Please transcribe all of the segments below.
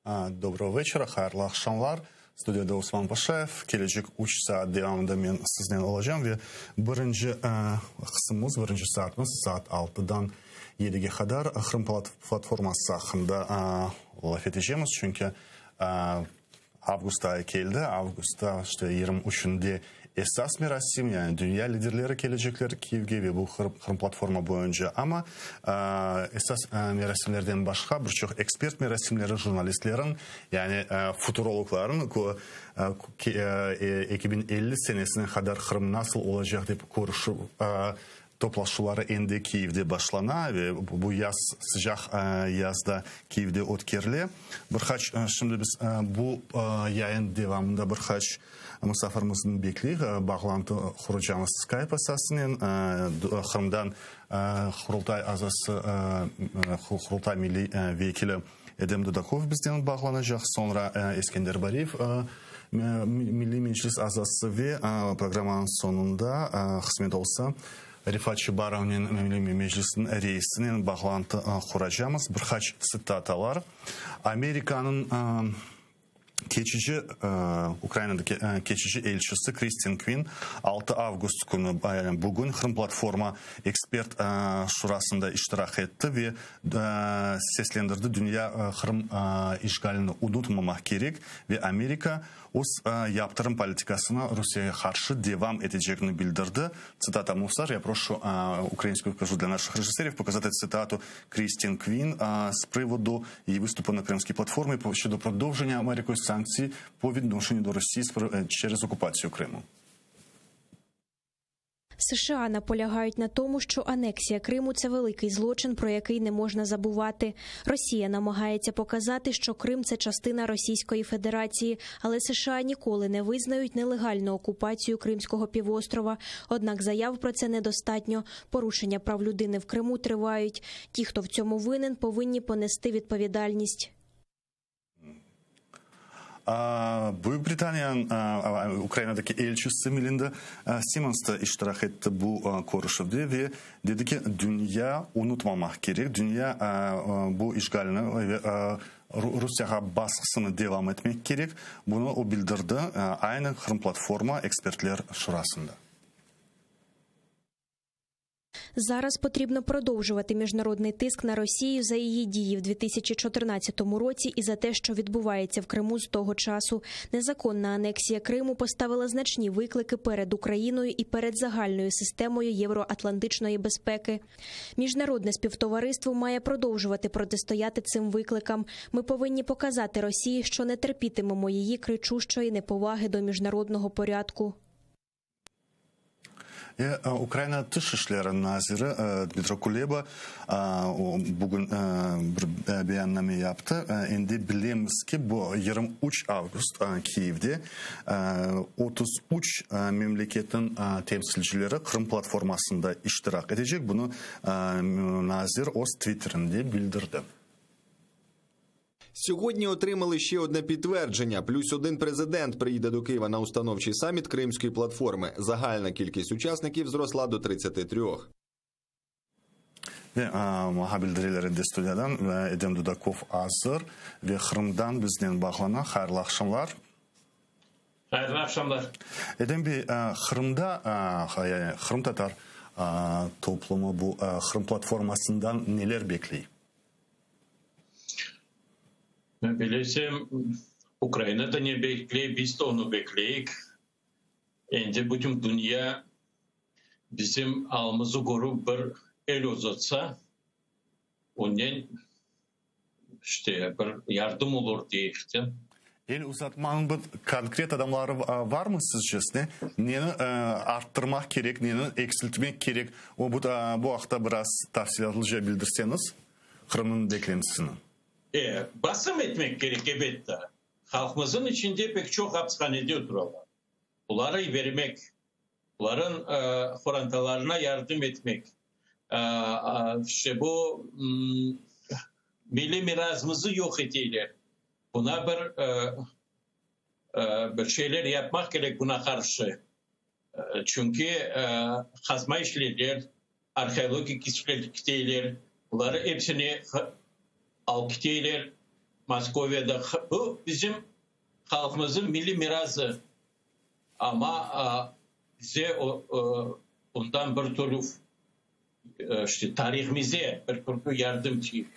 Доброго вечера, hayırlı aqşamlar. Studiyada Osman Paşayev. Kelecek üç saat devamında men siznen olacağım ve birinci qısımımız, birinci saatimiz saat altıdan yedige qadar Qırım platforması aqqında laf etecemiz. Çünki Avgust ayı keldi, avgustta, işte, 23-ünde esas merasim, yani dünya liderleri kelecekler Kiyevge ve bu Qırım platforma boyunca. Amma esas merasimlerden başqa bir çoq ekspert merasimleri, jurnalistlerin, yani futurologların 2050 senesine qadar Qırım nasıl olacaq dep körüşüv toplaşuvları endi Kiyevde başlana ve bu yaz, sıcaq yazda Kiyevde ötkerile. Bir qaç, şimdi biz bu yayın devamında bir qaç musafirimizni bekleyik, bağlantı quracamız Skype esasınen. Qırımdan Qurultay azası, Qurultay milliy vekili Edem Dudakov biznen bağlanacaq, soñra Eskender Bariyev, Milliy Meclis azası ve programmanıñ soñunda, qısmet olsa, Refat Çubarovnen, Milliy Meclisniñ reisinen bağlantı quracamız. Bir qaç tsitatalar. Amerikanıñ keçici, Ukrainadaki keçici elçisi Kristin Kvin 6 avgust künü, yani bugün Qırım platforma ekspert şurasında iştirak etti ve seslendirdi, dünya Qırım işğalini unutmamaq kerek ve Amerika öz yaptırım politikasını Rusiyege qarşı devam etecegini bildirdi. Цитата Мусар, я прошу українською кажу для наших режисерів показати цитату Крістін Квін з приводу її виступу на Кримській платформі щодо продовження Америкою санкцій по відношенню до Росії через окупацію Криму. США наполягають на тому, що анексія Криму це великий злочин, про який не можна забувати. Росія намагається показати, що Крим це частина Російської Федерації, але США ніколи не визнають нелегальну окупацію Кримського півострова. Однак заяв про це недостатньо. Порушення прав людини в Криму тривають. Ті, хто в цьому винен, повинні понести відповідальність. Büyük Britaniya Ukrainadaki elçisi Melinda Simmons da iştirak etti bu körüşüvde ve dedi ki, dünya unutmamaq kerek, dünya bu işğalni ve Rusiyağa basqısını devam etmek kerek. Bunı o bildirdi aynı Qırım platforma ekspertler şurasında. Зараз потрібно продовжувати міжнародний тиск на Росію за її дії в 2014 році і за те, що відбувається в Криму з того часу. Незаконна анексія Криму поставила значні виклики перед Україною і перед загальною системою євроатлантичної безпеки. Міжнародне співтовариство має продовжувати протистояти цим викликам. Ми повинні показати Росії, що не терпітимемо її кричущої неповаги до міжнародного порядку. Ukraina Tış işleri naziri Dmitro Kuleba bugün bir beyanname yaptı. Endi bilemiz ki, bu 23 avgust Kiyevde 33 memleketniñ temsilcileri Qırım platformasında iştirak etecek. Bunı nazir öz Twitterinde bildirdi. Сьогодні отримали ще одне підтвердження. Плюс один президент приїде до Києва на установчий саміт Кримської платформи. Загальна кількість учасників зросла до 33. Ve maña bildireler endi studiyadan, Edem Dudakov azır ve Qırımdan biznen bağlana. Hayırlı aqşamlar. Hayırlı aqşamlar. Edem bey, Qırımda yani qırımtatar toplumı bu Qırım platformasından neler bekley? Men bilesem, Ukraina da ne bekley, biz de onı bekleyik. Endi bütün dünya bizim alımızı körip bir el uzatsa, onen işte bir yardım olur deyik de. El uzatmanıñ bir konkret adamları varmı sizcesine? Neni arttırmaq kerek, neni eksiltmek kerek? O bu, bu aqta biraz tafsilâtlıca bildirseñiz Qırımnıñ beklentisini. Basım etmek kerek, ebette. Halqımızın içinde pek çoq apishanede oturalar. Buları yibermek, buların qorantalarına yardım etmek. İşte bu milliy mirasımızı yoq eteyler. Buna bir bir şeyler yapmaq kerek buna qarşı. Çünki qazma işleyler, arheologik işler kiteyler, buları epsini alıp kiteyler. Moskoviyada, bu bizim halqımıznıñ milliy mirası, amma bize ondan bir türlü, işte, tarihimize bir türlü yardım tiyip.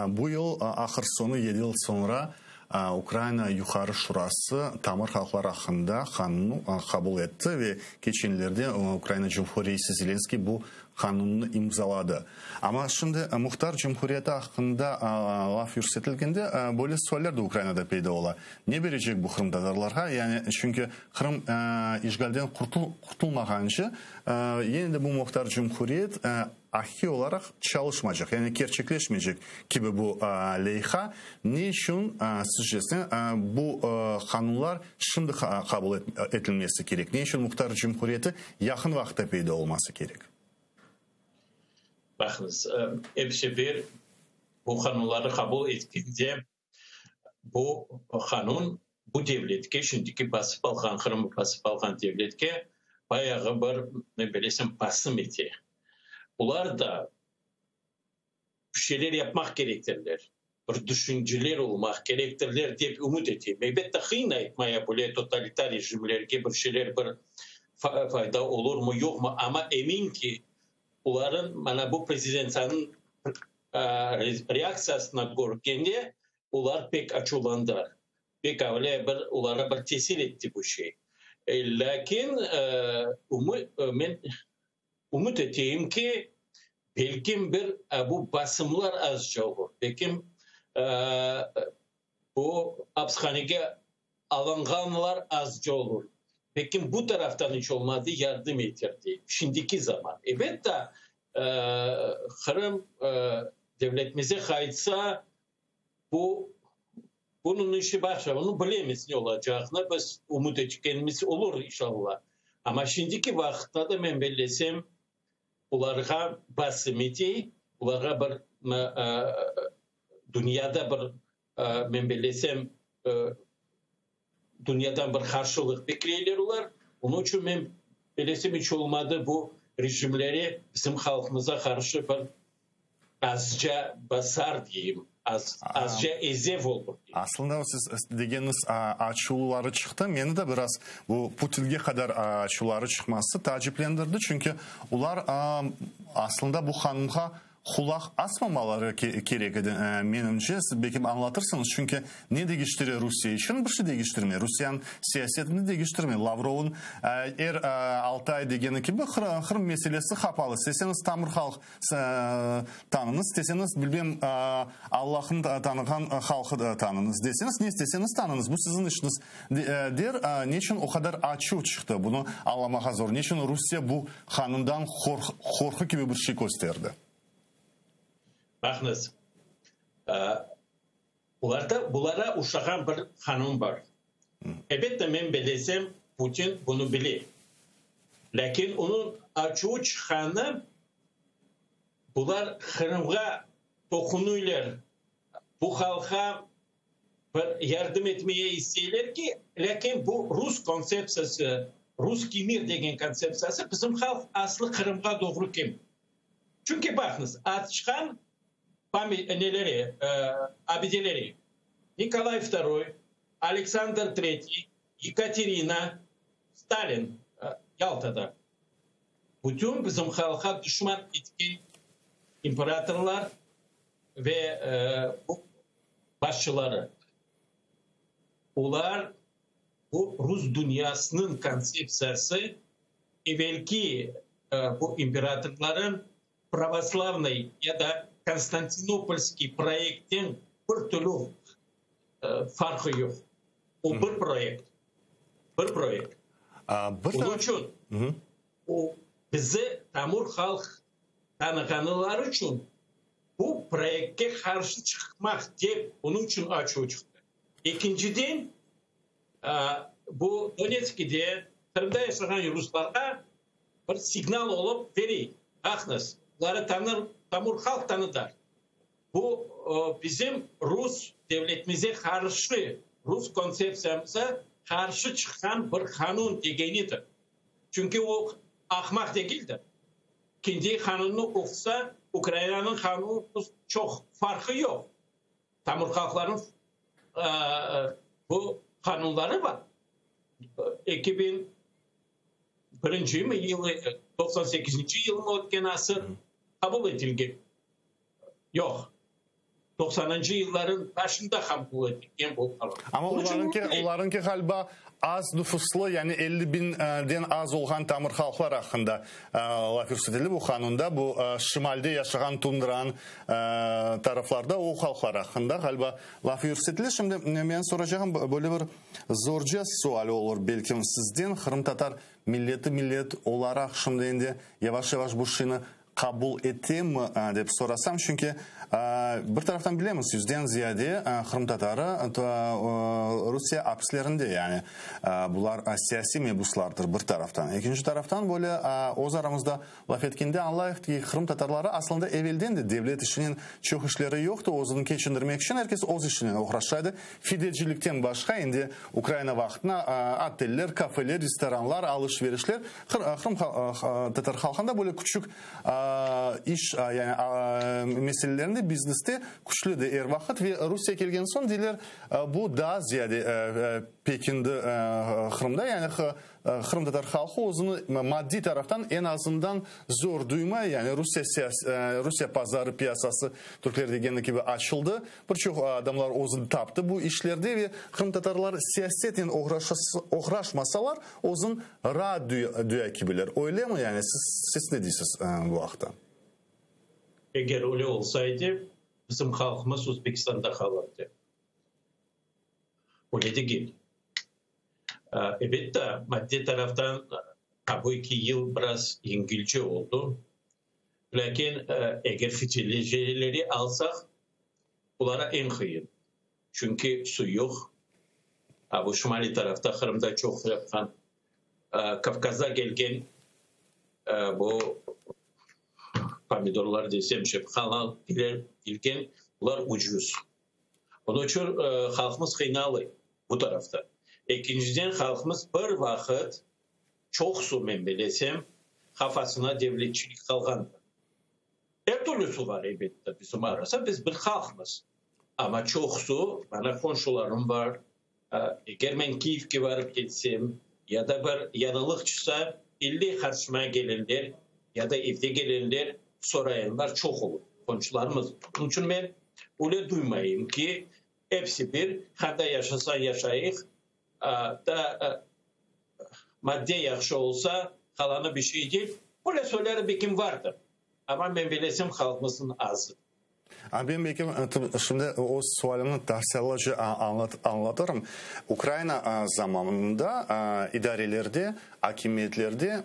Bu yıl ahır soñu, yedi yıl soñra, Ukraina Yuqarı Şurası tamır halqlar aqqında qanunnı qabul etti ve keçenlerde Ukraina Cumhur Reisi Zelenskıy bu qanunnı imzaladı. Amma şimdi muhtar cumhuriyeti aqqında laf yürsetilgende böyle sualler de Ukrainada peyda ola. Ne berecek bu qırımtatarlarğa? Yani çünki Qırım işğalden qurtulmağance yine de bu muhtar cumhuriyet aqiqiy olaraq çalışmaycaq, yani kerçekleşmeycek kibi bu leyha. Ne içün, sizcesine, bu qanunlar şimdi qabul etilmesi kerek? Ne içün muhtar cumhuriyeti yaqın vaqıtta peyda olması kerek? Baqıñız, episi bir bu qanunlarnı qabul etkende bu qanun bu devletke, şimdiki basıp alğan, Qırımnı basıp alğan devletke bayağı bir, ne bilesem, basım ete. Olar da bir şeyler yapmaq kerektirler, bir düşünceler olmaq kerektirler dep ümüt etem. Elbette, qıyın aytmaya böyle totalitar rejimlerge bir şeyler bir fayda olurmı, yoqmı, amma emin ki, olarnıñ mana bu prezidentsanıñ reaktsiyasına körgende olar pek açuvlandılar. Pek öyle bir olarğa bir tesir etti bu şey. Lâkin men ümüt eteyim ki, belkim bir bu basımlar azca olur, belkim bu apishanege alınğanlar azca olur, belkim bu taraftan iç olmadı yardım eter deyim, şimdiki zaman. Elbette, Qırım devletimize qaytsa, bu bunıñ işi başqa, onı bilemiz ne olacağını, biz ümüt etkenimiz olur inşallah. Amma şimdiki vaqıtta da men bellesem, olarğa basım etey, olarğa bir dünyada bir, men bellesem, dünyadan bir qarşılıq bekleyler olar. Onıñ içün men bellesem, iç olmadı bu rejimleri bizim halqımıza qarşı bir azca basar deyim, az, azca ezev olur deyim. Aslında siz degeniñiz açuvları çıqtı. Meni de biraz bu Putinge qadar açuvları çıqması taaciplendirdi. Çünki olar aslında bu qanunğa qulaq asmamaları kerek edi, menimce. Siz belki añlatırsıñız, çünki ne deñiştire Rusiye içün? Bir şey deñiştirmey. Rusiyeniñ siyasetini deñiştirmey. Lavrovnıñ er altı ay degeni kibi, Qırım meselesi qapalı. İsteseñiz tamır halq tanıñız, isteseñiz, bilmem, Allahnıñ tanığan halqı tanıñız, deseñiz, ne isteseñiz tanıñız, bu siziñ işiñiz, der. Ne içün o qadar açuv çıqtı, bunı añlamağa zor. Ne içün Rusiye bu qanundan qorqu kibi bir şey kösterdi? Baqıñız, olarda bulara uşağan bir qanun bar. Elbette, men bilesem, Putin bunı bile. Lâkin onıñ açuvı çıqqanı, bular Qırımğa toqunuylar, bu halqqa bir yardım etmeye isteyler ki, lâkin bu rus kontseptsiyası, russkiy mir degen kontseptsiyası bizim halq aslı Qırımğa doğru kelmey. Çünki baqıñız, atışqan neleri, abideleri, Nikolay Vtoroy, Aleksandr Tretiy, Yekaterina, Stalin Yaltada. Bütün bizim halqqa duşman etken imperatorlar ve bu başçıları. Olar bu rus dünyasınıñ kontseptsiyası evelki bu imperatorların pravoslavnıy ya da konstantinopolskiy proyektten bir türlü farqı yoq. O bir proyekt. Bir proyekt. Onıñ içün o bizi tamır halq tanığanları içün bu proyektke qarşı çıqmaq dep onıñ içün açuv çıqtı. Ekinciden, bu Donetskide, Qırımda yaşağan ruslarğa bir signal olıp berey, baqıñız, buları tanır, tamır halq tanıdar. Bu bizim rus devletimize qarşı, rus kontseptsiyamıza qarşı çıqqan bir qanun degenidir. Çünki o ahmaq degildir. Kendi qanunnı oqusa, Ukrainanıñ qanunı çoq farqı yoq. Tamır halqlarnıñ bu qanunları bar. 2001 mi yılı, 98-nci yılmı ötken asır qabul etilgen. Yoq, doqsanıncı yıllarıñ başında qabul etilgen bu qanun. Amma olarıñki, olarıñki ğaliba az nufuslı, yani 50 biñden az olğan tamır halqlar aqqında laf yürsetildi bu qanunda. Bu şimalde yaşağan tundranıñ taraflarda o halqlar aqqında ğaliba laf yürsetile. Şimdi menim soracağım böyle bir zorca sual olur belkim sizden, qırımtatar milleti millet olaraq şimdi endi yavaş-yavaş bu şeyni qabul etemi dep sorasam, çünki bir taraftan bilemiz, yüzden ziyade qırımtatarı Rusiye apislerinde, yani bular siyasiy mebuslardır bir taraftan. Ekinci taraftan böyle öz aramızda laf etkende añlayıq ki, qırımtatarları aslında evelden de devlet işinen çoq işleri yoqtı, özüni keçindirmek içün er kes öz işinen oğraşaydı. Fidecilikten başqa endi Ukraina vaqtına oteller, kafeler, restoranlar, alış-verişler, Qırım tatar halqında böyle küçük iş, yani meselelerinde, bizneste küçlü de er vaqıt ve Rusiye kelgen soñ, deyler, bu daa ziyade pekindi Qırımda, yani qırımtatar halqı özüni maddiy taraftan eñ azından zor duymay, yani Rusiye Rusiye pazarı, piyasası, türkler degeni kibi, açıldı. Bir çoq adamlar özüni taptı bu işlerde ve qırımtatarlar siyasetnen oğraşmasalar, özün raat duya kibiler. Öylemi yani? Siz, siz ne deysiz bu aqta? Eger öyle olsaydı, bizim halqımız Özbekistanda qalırdı. Öyle degil. Elbette, maddiy taraftan bu eki yıl biraz yengilce oldı. Lâkin eger fitilecileri alsaq, olara eñ qıyın. Çünki suv yoq. A bu şimaliy tarafta, Qırımda çoq yapqan, Kavkazda kelgen bu pomidorlar desem, şepqalar kelgen, bular ucuz. Onıñ içün halqımız qıynalı bu tarafta. Ekinciden, halqımız bir vaqıt, çoqusı men bilesem, qafasına devletçilik qalğandır. Er türlüsi bar, elbette, bizim arasında, biz bir halqmız. Amma çoqusı, mana qonşularım bar, eger men Kiyevge barıp ketsem, ya da bir yañılıq çıqsa, ille qarşıma kelenler, ya da evde kelenler, sorayanlar çoq olur, qonşularımız. Onıñ içün men öyle duymayım ki, episi bir, qanda yaşasa yaşayıq, da madde yahşı olsa, qalanı bir şey değil. Böyle söyler belkim vardır, amma men bilesem halqımıznıñ azı. A ben belkim şimdi öz sualimni tafsilâtlıca añlatırım. Ukraina zamanında idarelerde, akimiyetlerde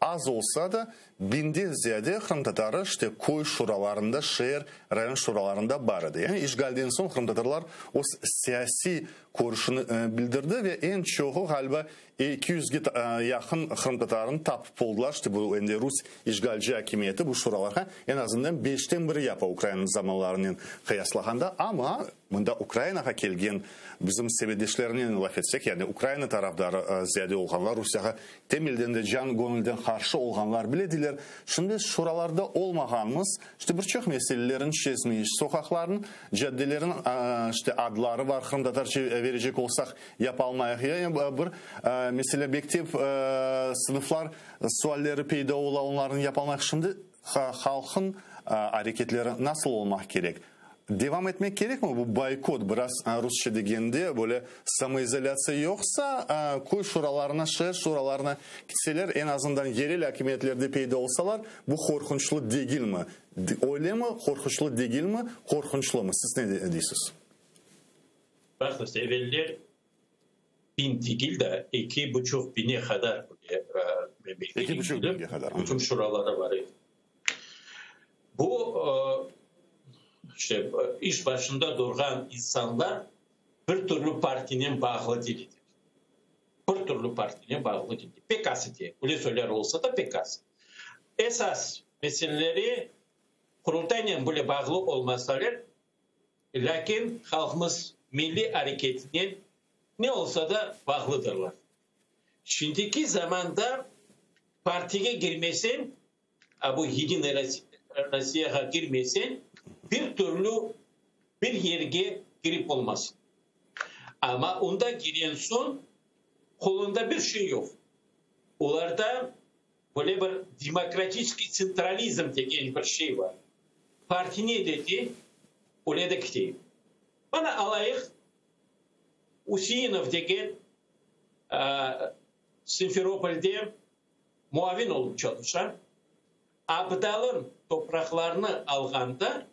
az olsa da biñden ziyade qırımtatarı işte köy şuralarında, şeer, rayon şuralarında bar edi. Yani işğalden soñ qırımtatarlar öz siyasiy körüşini bildirdi ve eñ çoğu ğaliba Eki yüzge yaqın qırımtatarını tapıp oldılar, işte bu endi rus işğalci akimiyeti bu şuralarğa eñ azından beşten biri yapa Ukrainanıñ zamanlarınen qıyaslağanda, amma mında Ukrainağa kelgen bizim semetdeşlerinen laf etsek, yani Ukraina tarafdarı ziyade olğanlar, Rusiyağa temelden de can-göñülden qarşı olğanlar bile deyler, şimdi şuralarda olmağanımız, işte bir çoq meselelerin çezmeyiş, soqaqlarnıñ, caddelerin işte adları var, qırımtatarca verecek olsaq, Yapalmayıq. Yani bir, meselâ, mektep sınıflar sualleri peyda ola, onlarnı yapalmayıq. Şimdi halqın areketleri nasıl olmaq kerek? Devam etmek kerekmi bu boykot, biraz rusça degende, böyle samoizolâtsiya yoqsa, köy şuralarına, şeer şuralarına kitseler, eñ azından yerel akimiyetlerde peyda olsalar, bu qorqunçlı degilmi? Öylemi, qorqunçlı degilmi, qorqunçlımı? Siz ne deysiz? Baqıñız, eveller biñ degil de, eki buçuq biñe qadar Eki buçuq biñge qadar. Bütün şuraları bar edi. Bu, işte, iş başında turğan insanlar bir türlü partinen bağlı degil edi. Bir türlü partinen bağlı degil. Pek az edi. Öyle söyler olsa da, pek az. Esas meseleleri Qurultaynen bile bağlı olmasalar, Lâkin halqımız milliy areketinen ne olsa da bağlıdırlar. Şimdiki zamanda partige girmeseñ, a bu Yedinaya Rossiyağa girmeseñ, bir türlü. Bir yerge kirip olmaz. Amma onda kiren soñ qolunda bir şey yoq. Olarda böyle bir demokratiçeskiy tsentralizm degen bir şey bar. Parti ne dedi, öyle de kiteyik. Mana alayıq, Useinov degen Simferopolde muavin olıp çalışa. Abdalın topraqlarını alğanda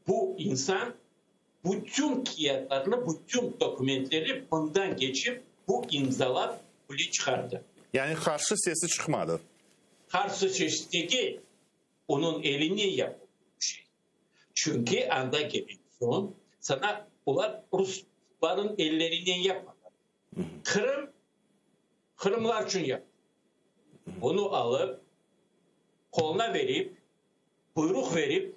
bu insan bütün kâğıtlarnı, bütün dokumentleri bundan keçip, bu imzalap, öyle çıqardı. Yani qarşı sesi çıqmadı. Qarşı sesi degil, onıñ eline yapıldı bu şey. Çünki anda kelgen soñ, sana olar ruslarnıñ ellerinen yapmadılar. Qırım, qırımlar içün yapıldı. Bunı alıp, qoluna verip, buyruq verip,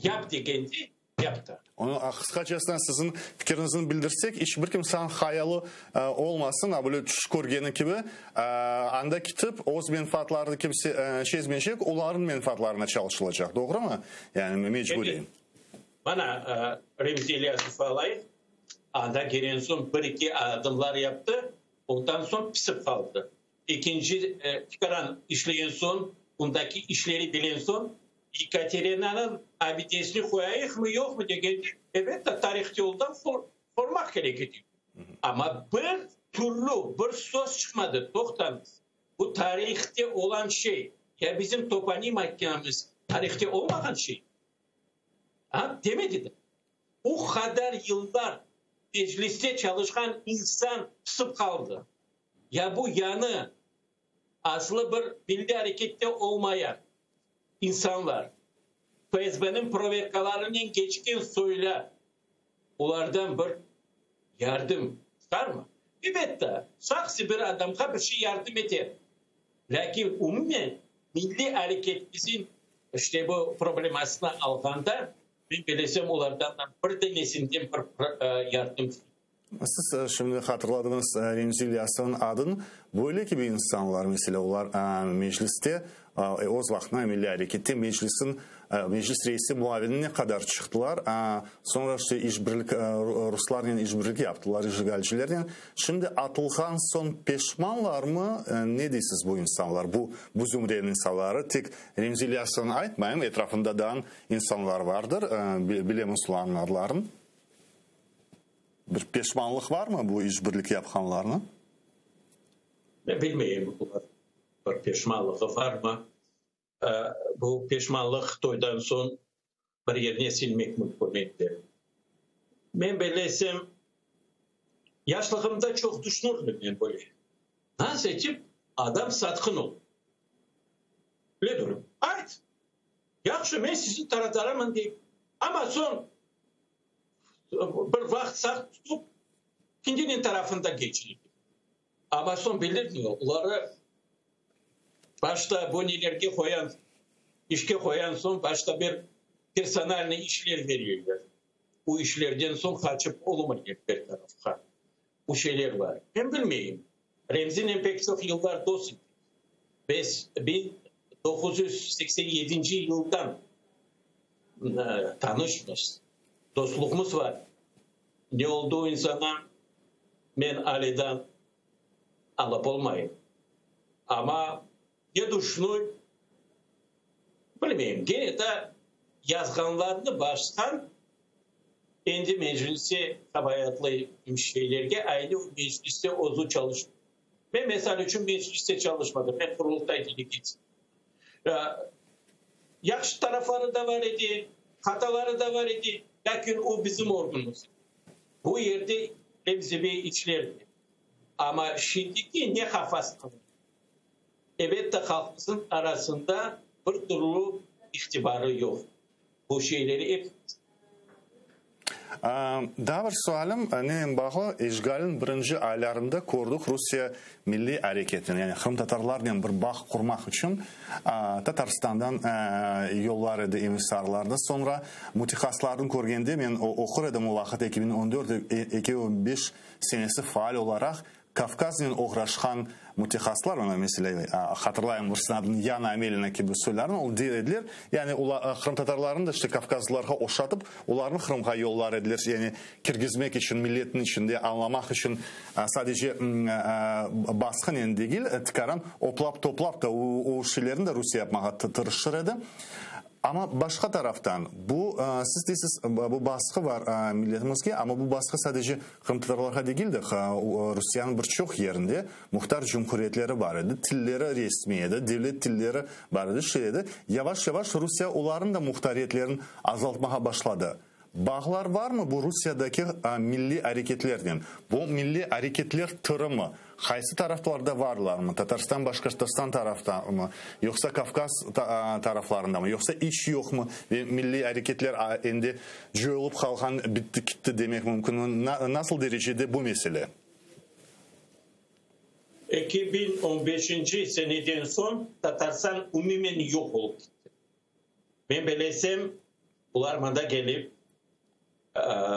yap degende, yaptı. Onı qısqacasına siziñ fikiriñizni bildirsek, iç bir kimseniñ hayalı olmasın, a böyle tüş körgeni kibi, anda kitip, öz menfaatlarını kimse çezmeycek, olarnıñ menfaatlarına çalışılacaq, doğrumı? Yani mecburiy. Evet. Mana, Remzi İlyasov alayıq, anda kelen soñ bir-eki adımlar yaptı, ondan soñ pisip qaldı. Ekinci tikaran işlegen soñ, ondaki işleri bilen soñ, Yekaterinanıñ abidesini qoyayıqmı, yoqmı degende, elbette, tarihte ondan sormaq kerek edi. Amma bir türlü bir söz çıqmadı, toqtañız, bu tarihte olan şey, ya bizim toponim aytqanımız tarihte olmağan şey, a, demedi de. O qadar yıllar Mecliste çalışqan insan pısıp qaldı. Ya bu yañı, aslı bir milliy arekette olmayan insanlar, FSBniñ proverkalarınen keçken soylar, olardan bir yardım çıqarmı? Elbette, şahsiy bir adamğa bir şey yardım eter. Lâkin umumen milliy areketimizin işte bu problemasını alğanda, men bilesem, olardan bir denesinden bir yardım. Siz şimdi hatırladıñız Remzi İlyasovnıñ adını. Böyle kibi insanlar, meselâ, olar Mecliste, öz vaqtında Milliy arekette Meclisniñ, Meclis reisi muavinine qadar çıqtılar. Soñra işte işbirlik, ruslarnen işbirlik yaptılar, işğalcilernen. Şimdi atılğan soñ peşmanlarmı? Ne deysiz bu insanlar, bu bu zümreniñ insanları? Tek Remzi İlyasovnı aytmayım, etrafında daa insanlar vardır, bilemiz olarnıñ adlarını. Bir peşmanlıq varmı bu işbirlik yapqanlarnı? Men bilmeyim, olar bir peşmanlığı varmı. Bu peşmanlıq toydan soñ bir yerine silmek mümkün edi. Men bellesem, yaşlığımda çoq tüşünirdim men böyle. Nasıl etip adam satqın olur? Öyle durum. Ayt, yahşı, men siziñ tarafdarımın dey. Amma soñ Bir vaqıt sağ tutıp, kindiniñ tarafında keçirdi. Amma soñ bilirmi, oları başta bu nelerge qoyan, işke qoyan soñ başta bir personalnıy işler veriyorlar. O işlerden soñ qaçıp olmay bir tarafqa. Bu şeyler bar. Men bilmeyim. Remzinen pek çoq yıllar dost edik. Biz 1987 yıldan tanışmız. Dostluğımız var. Ne oldı o insana, men ale da añlap olmayım. Amma ne tüşünüy, bilmeyim. Gene de yazğanlarını baştan endi mecliste qabaatlı şeylerge aynı mecliste özü çalıştı. Men, mesal içün, mecliste çalışmadım, men Qurultay delegatiyim. Yahşı tarafları da bar edi, hataları da bar edi, lâkin o bizim organımız edi. Bu yerde Remzi bey içlerdi. Amma şimdiki ne hafasını, elbette, halqımıznıñ arasında bir türlü itibarı yoq. Bu şeyleri ep. Daa bir sualim nenen bağlı, işğalniñ birinci aylarında kördik Rusiye milliy areketini, yani qırımtatarlarnen bir bağ qurmaq içün Tatarstandan yollar edi emissarlarnı. Soñra mütehassıslarnı körgende, men oqur edim o vaqıt, 2014, 2015 senesi faal olaraq. Kavkaznen oğraşqan mütehassıslar, mına meselâ, hatırlayım birisiniñ adını Yana Amelina kibi soylarını, ol dey ediler, yani qırımtatarlarnı da işte kavkazlılarğa oşatıp, olarnı Qırımğa yollar ediler, yani kirgizmek içün, milletniñ içinde añlamaq içün, sadece basqınen degil, tikaran oplap-toplap da o şeylerni de Rusiye yapmağa tırışır edi. Amma başqa taraftan, bu, siz deysiz, bu basqı bar milletimizge, amma bu basqı sadece qırımtatarlarğa degil de, Rusiyeniñ bir çoq yerinde muhtar cumhuriyetleri bar edi, tilleri resmiy edi, devlet tilleri bar edi, şey edi. Yavaş-yavaş Rusiye olarnıñ da muhtariyetlerini azaltmağa başladı. Bağlar barmı bu Rusiyadaki milliy areketlernen? Bu milliy areketler tirimi? Qaysı taraflarda varlarmı? Tatarstan, Başqırtostan taraftamı? Yoqsa Kavkaz taraflarındamı? Yoqsa iç yoqmı ve milliy areketler endi coyulıp qalğan, bitti kitti demek mümkünmi? Nasıl derecede bu mesele? 2015 seneden soñ Tatarstan umumen yoq olıp kitti. Men bilesem, bular mında kelip,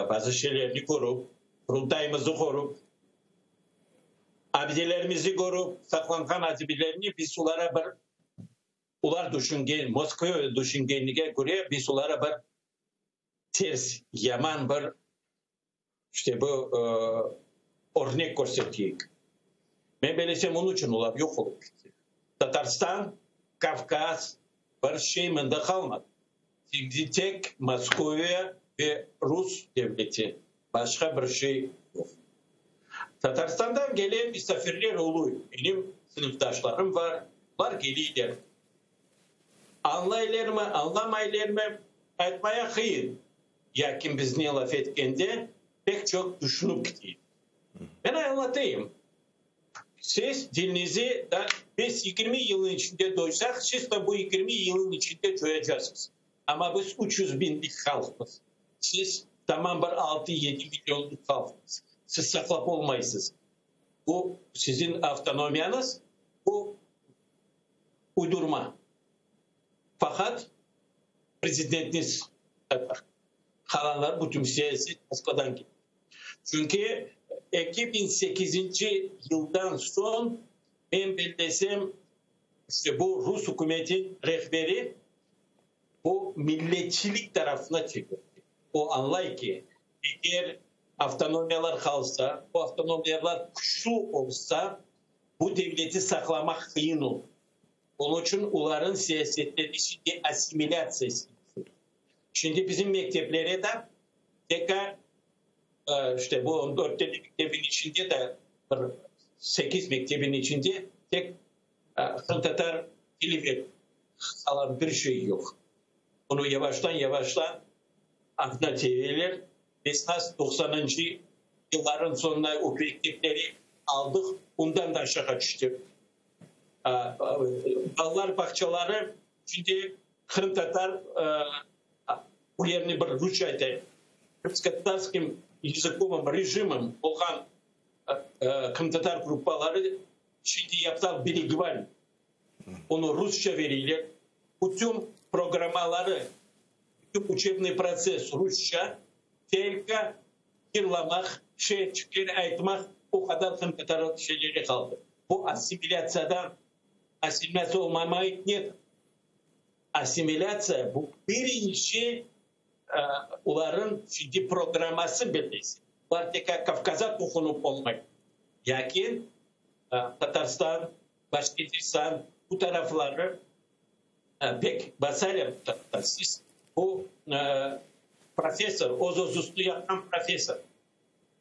bazı şeylerni körip, Qurultayımıznı körip, abidelerimizni körip, saqlanğan abidelerni biz olara bir, olar tüşüngen, Moskva tüşüngenine köre, biz olara bir ters, yaman bir, işte bu örnek körseteyik. Men bilesem, onıñ içün olar yoq olıp ketti. Tatarstan, Kavkaz, bir şey mında qalmadı. Şimdi tek Moskoviya ve Rus devleti, başqa bir şey yoq. Tatarstandan gelen misafirler oluy, menim sınıfdaşlarım bar, olar keliyler. Añlaylarmı, añlamaylarmı, aytmaya qıyın. Lâkin biznen laf etkende pek çoq tüşünip keteyik. Men añlatayım, siz dilnizi da biz 20 yılnıñ içinde doysaq, siz de bu 20 yılnıñ içinde coyacasız. Amma biz 300 biñlik halqmız, siz tamam bir altı-yedi millionlıq halqmız. Siz saqlap olmaysız. Bu siziñ avtonomiyañız, bu uydurma. Faqat prezidentniz tatar. Qalanlar bütün siyasiy Moskvadan keldi. Çünki 2008 yıldan soñ, men bellesem, işte bu rus ükümeti rehberi bu milletçilik tarafına çekildi. O añlay ki, eger avtonomiyalar qalsa, bu avtonomiyalar küçlü olsa, bu devleti saqlamaq qıyın olur. Onıñ içün olarnıñ siyasetleri şimdi assimilâtsiya siyaseti. Şimdi bizim mekteplere de TK, işte bu on dört tane mektebin içinde de bir sekiz mektebin içinde tek qırımtatar tili ve qalan bir şey yoq. Bunı yavaştan-yavaştan aqna çevireler. Esnas doqsanıncı yıllarnıñ soñuna o mektepleri aldıq, ondan da aşağı tüşti. Balalar bağçaları şimdi qırımtatar, bu yerni bir rusça aytayım, krımskotarskim yazıkovım rejimim olğan qırımtatar gruppaları şimdi yaptılar bilingval, onı rusça bereyler, bütün programmaları, bütün uçebnıy protsess rusça, telka yırlamaq, şeerçikler aytmaq, o qadar qırımtatar şeyleri qaldı. Bu assimilâtsiyadan, assimilâtsiya olmamaq nedir? Assimilâtsiya bu birinci olarnıñ ciddiy programması bellese. Olar tek Kavkaza toqunıp olmay. Lâkin Tatarstan, Başkirtistan bu tarafları pek basaylar bu tarafta. Siz bu professor, öz-özüsini yapqan professor,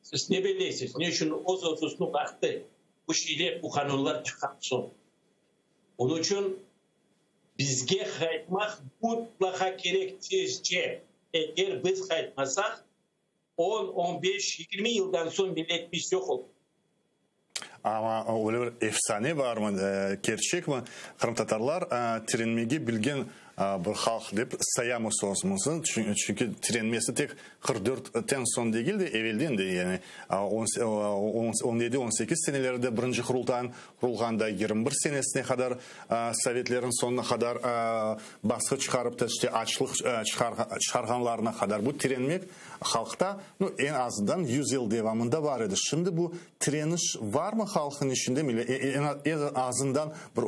siz ne belleysiz, ne içün öz-özüsini baqtı bu şeyler, bu qanunlar çıqqan soñ? Onıñ içün bizge qaytmaq mutlaqa kerek tezce. Eger biz qaytmasaq, on, on beş, 20 yıldan soñ milletimiz yoq olur. Amma öyle bir efsane barmı, kerçekmi, qırımtatarlar tirenmege bilgen. Bir halq dep sayamız özümizni, çünki tirenmesi tek 44-ten soñ degil de, evelden de, yani on yedi, 18 senelerde birinci Qurultayın qurulğanda, 21 senesine qadar, sovetlerniñ soñuna qadar basqı çıqarıp da, işte açlıq çıqarğanlarına qadar bu tirenmek halqta, nu, eñ azından 100 yıl devamında bar edi. Şimdi bu tireniş varmı halqnıñ içinde, eñ azından bir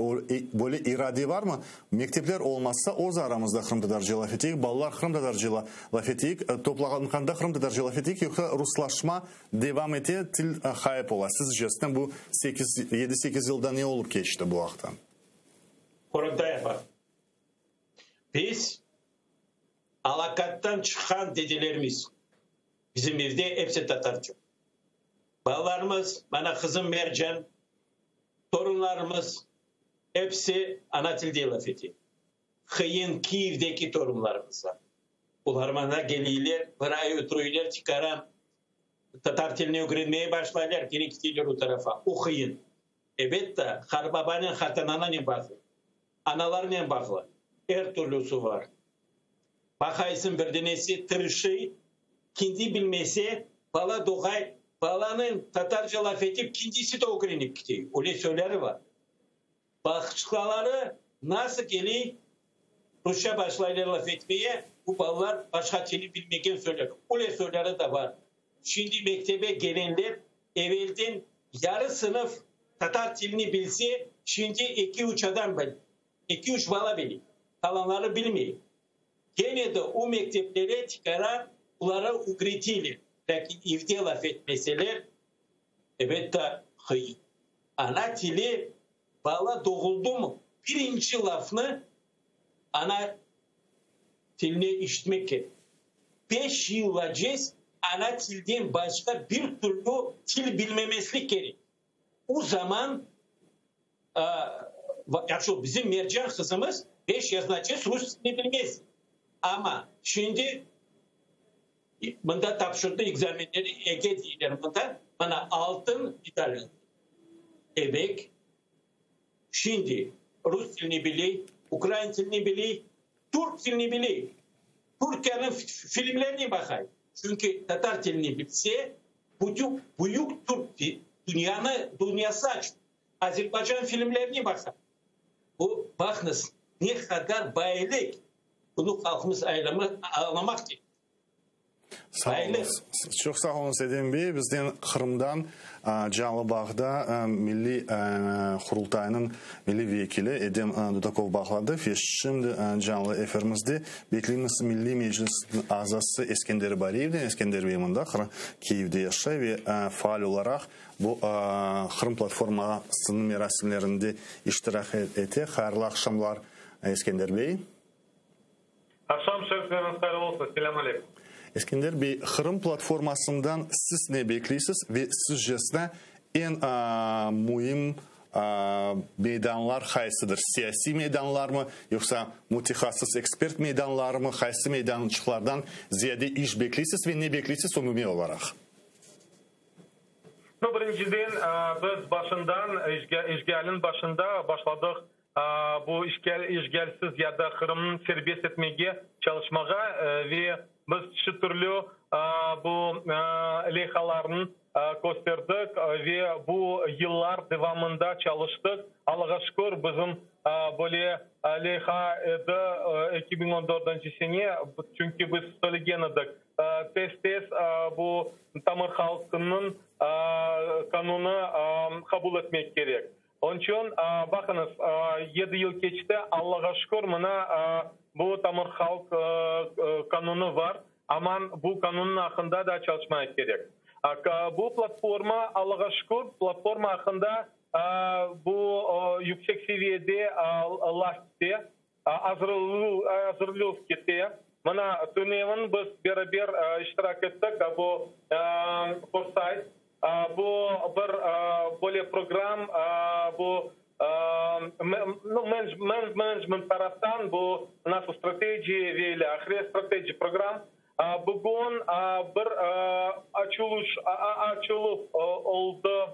böyle irade varmı? Mektepler olmasa, öz aramızda qırımtatarca laf eteyik, balalar qırımtatarca laf eteyik, toplağanda qırımtatarca laf eteyik, yoqsa ruslaşma devam ete, til ğayıp ola. Sizcesine bu 8, 7-8 yılda ne olıp keçti bu aqta? Qoranta baq. Biz alaqattan çıqqan dedelerimiz, bizim evde episi tatarca. Balalarımız, mana qızım Mercan, torunlarımız episi ana tilde laf ete. Qıyın Kiyevdeki torunlarımız var. Olar mana keleyler, bir ay oturuylar, çıqaram, tatar tilini ögrenmeye başlaylar, kene keteyler o tarafa. O qıyın. Elbette, qartbabanen, qartanananen bağlı. Analarnen bağlı. Er türlüsi var. Baqaysıñ bir denesi tırışıy, kendi bilmese, bala doğay, balanıñ tatarca laf etip, kendisi de ögrenip ketey. Öyle söyleri var. Başqaları nasıl keley, rusça başlaylar laf etmeye, bu balalar başqa tilni bilmegen söyler. Öyle söyleri de var. Şimdi mektebe gelenler evelden yarı sınıf tatar tilini bilse, şimdi 2-3 adam bil, 2-3 bala bilir. Qalanları bilmey. Gene de o mekteplere çıqara, olara ögreteyler. Lâkin evde laf etmeseler, elbette, qıyın. Ana tili bala doğuldı mı, birinci lafnı ana tiline işitmek kerek. 5 yıllacez ana tilden başqa bir türlü til bilmemeslik kerek. O zaman ya bizim Mercan qızımız 5 yaşındace rus tilini bilmez. Ama şimdi mında tapşırdı ekzamenleri, EGE deyler mında, mana altın medal. Demek, şimdi rus tilini biley, ukrain tilini biley, türk tilini biley. Türkiye'nin filmlerine bakay. Çünkü tatar tilini bilse, bütün büyük Türk dünyanı, dünyası aç. Azerbaycan filmlerine bakar. Bu bakınız ne kadar baylık. Bunu halkımız anlamak kerek. Sağ oluñız. Çoq sağ oluñız, Edem bey. Bizden Qırımdan canlı bağda Milliy Qurultaynıñ milliy vekili Edem Dudakov bağladı. Ve şimdi canlı efirimizde bekleymiz Milliy Meclisniñ azası Eskender Bariyevden. Eskender bey mında Kiyevde yaşay ve faal olaraq bu Qırım platformasınıñ merasimlerinde iştirak ete. Hayırlı aqşamlar, Eskender bey. Aqşam şerifleriñiz hayırlı olsun. Selâm aleyküm. Eskender bey, Qırım platformasından siz ne bekleysiz ve sizcesine eñ müim meydanlar qaysıdır? Siyasiy meydanlarmı, yoqsa mütehassıs ekspert meydanlarımı? Qaysı meydançıqlardan ziyade iş bekleysiz ve ne bekleysiz umumiy olaraq? Nu, birinciden, biz başından, işğalniñ başında başladıq bu işğalsiz ya da Qırımnı serbest etmege çalışmağa ve biz çeşit türlü bu leyhalarnı kösterdik ve bu yıllar devamında çalıştıq. Allağa şükür, bizim böyle leyha edi 2014 sene, çünki biz söylegen edik, tez-tez bu tamır halqınıñ qanunı qabul etmek kerek. Onıñ içün, baqıñız, 7 yıl keçti, Allağa şükür, mına bu tamır halq qanunı var, amma bu qanunnıñ aqqında da çalışmaq kerek. Bu platforma, Allağa şükür, platforma aqqında bu yüksek seviyede laf kete, azırluv kete. Mına tünevin biz beraber iştirak ettik bu foresight, bu bir böyle program, bu menecment taraftan bu nasıl strategiya ve ilâhre strategiya program. Bugün bir açılış açıluv oldı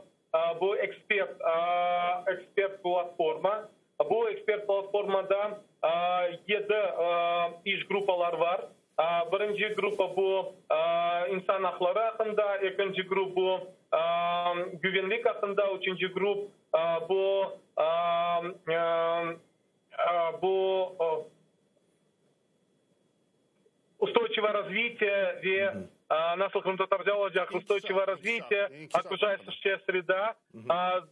bu ekspert platforma. Bu ekspert platformada 7. gruppa bu insan aqları aqqında, ekinci grup bu güvenlik aqqında, üçünci grup bu bu Устойчивое развитие ve nasıl qırımtatarca olacaq устойчивое развитие, окружающая среда,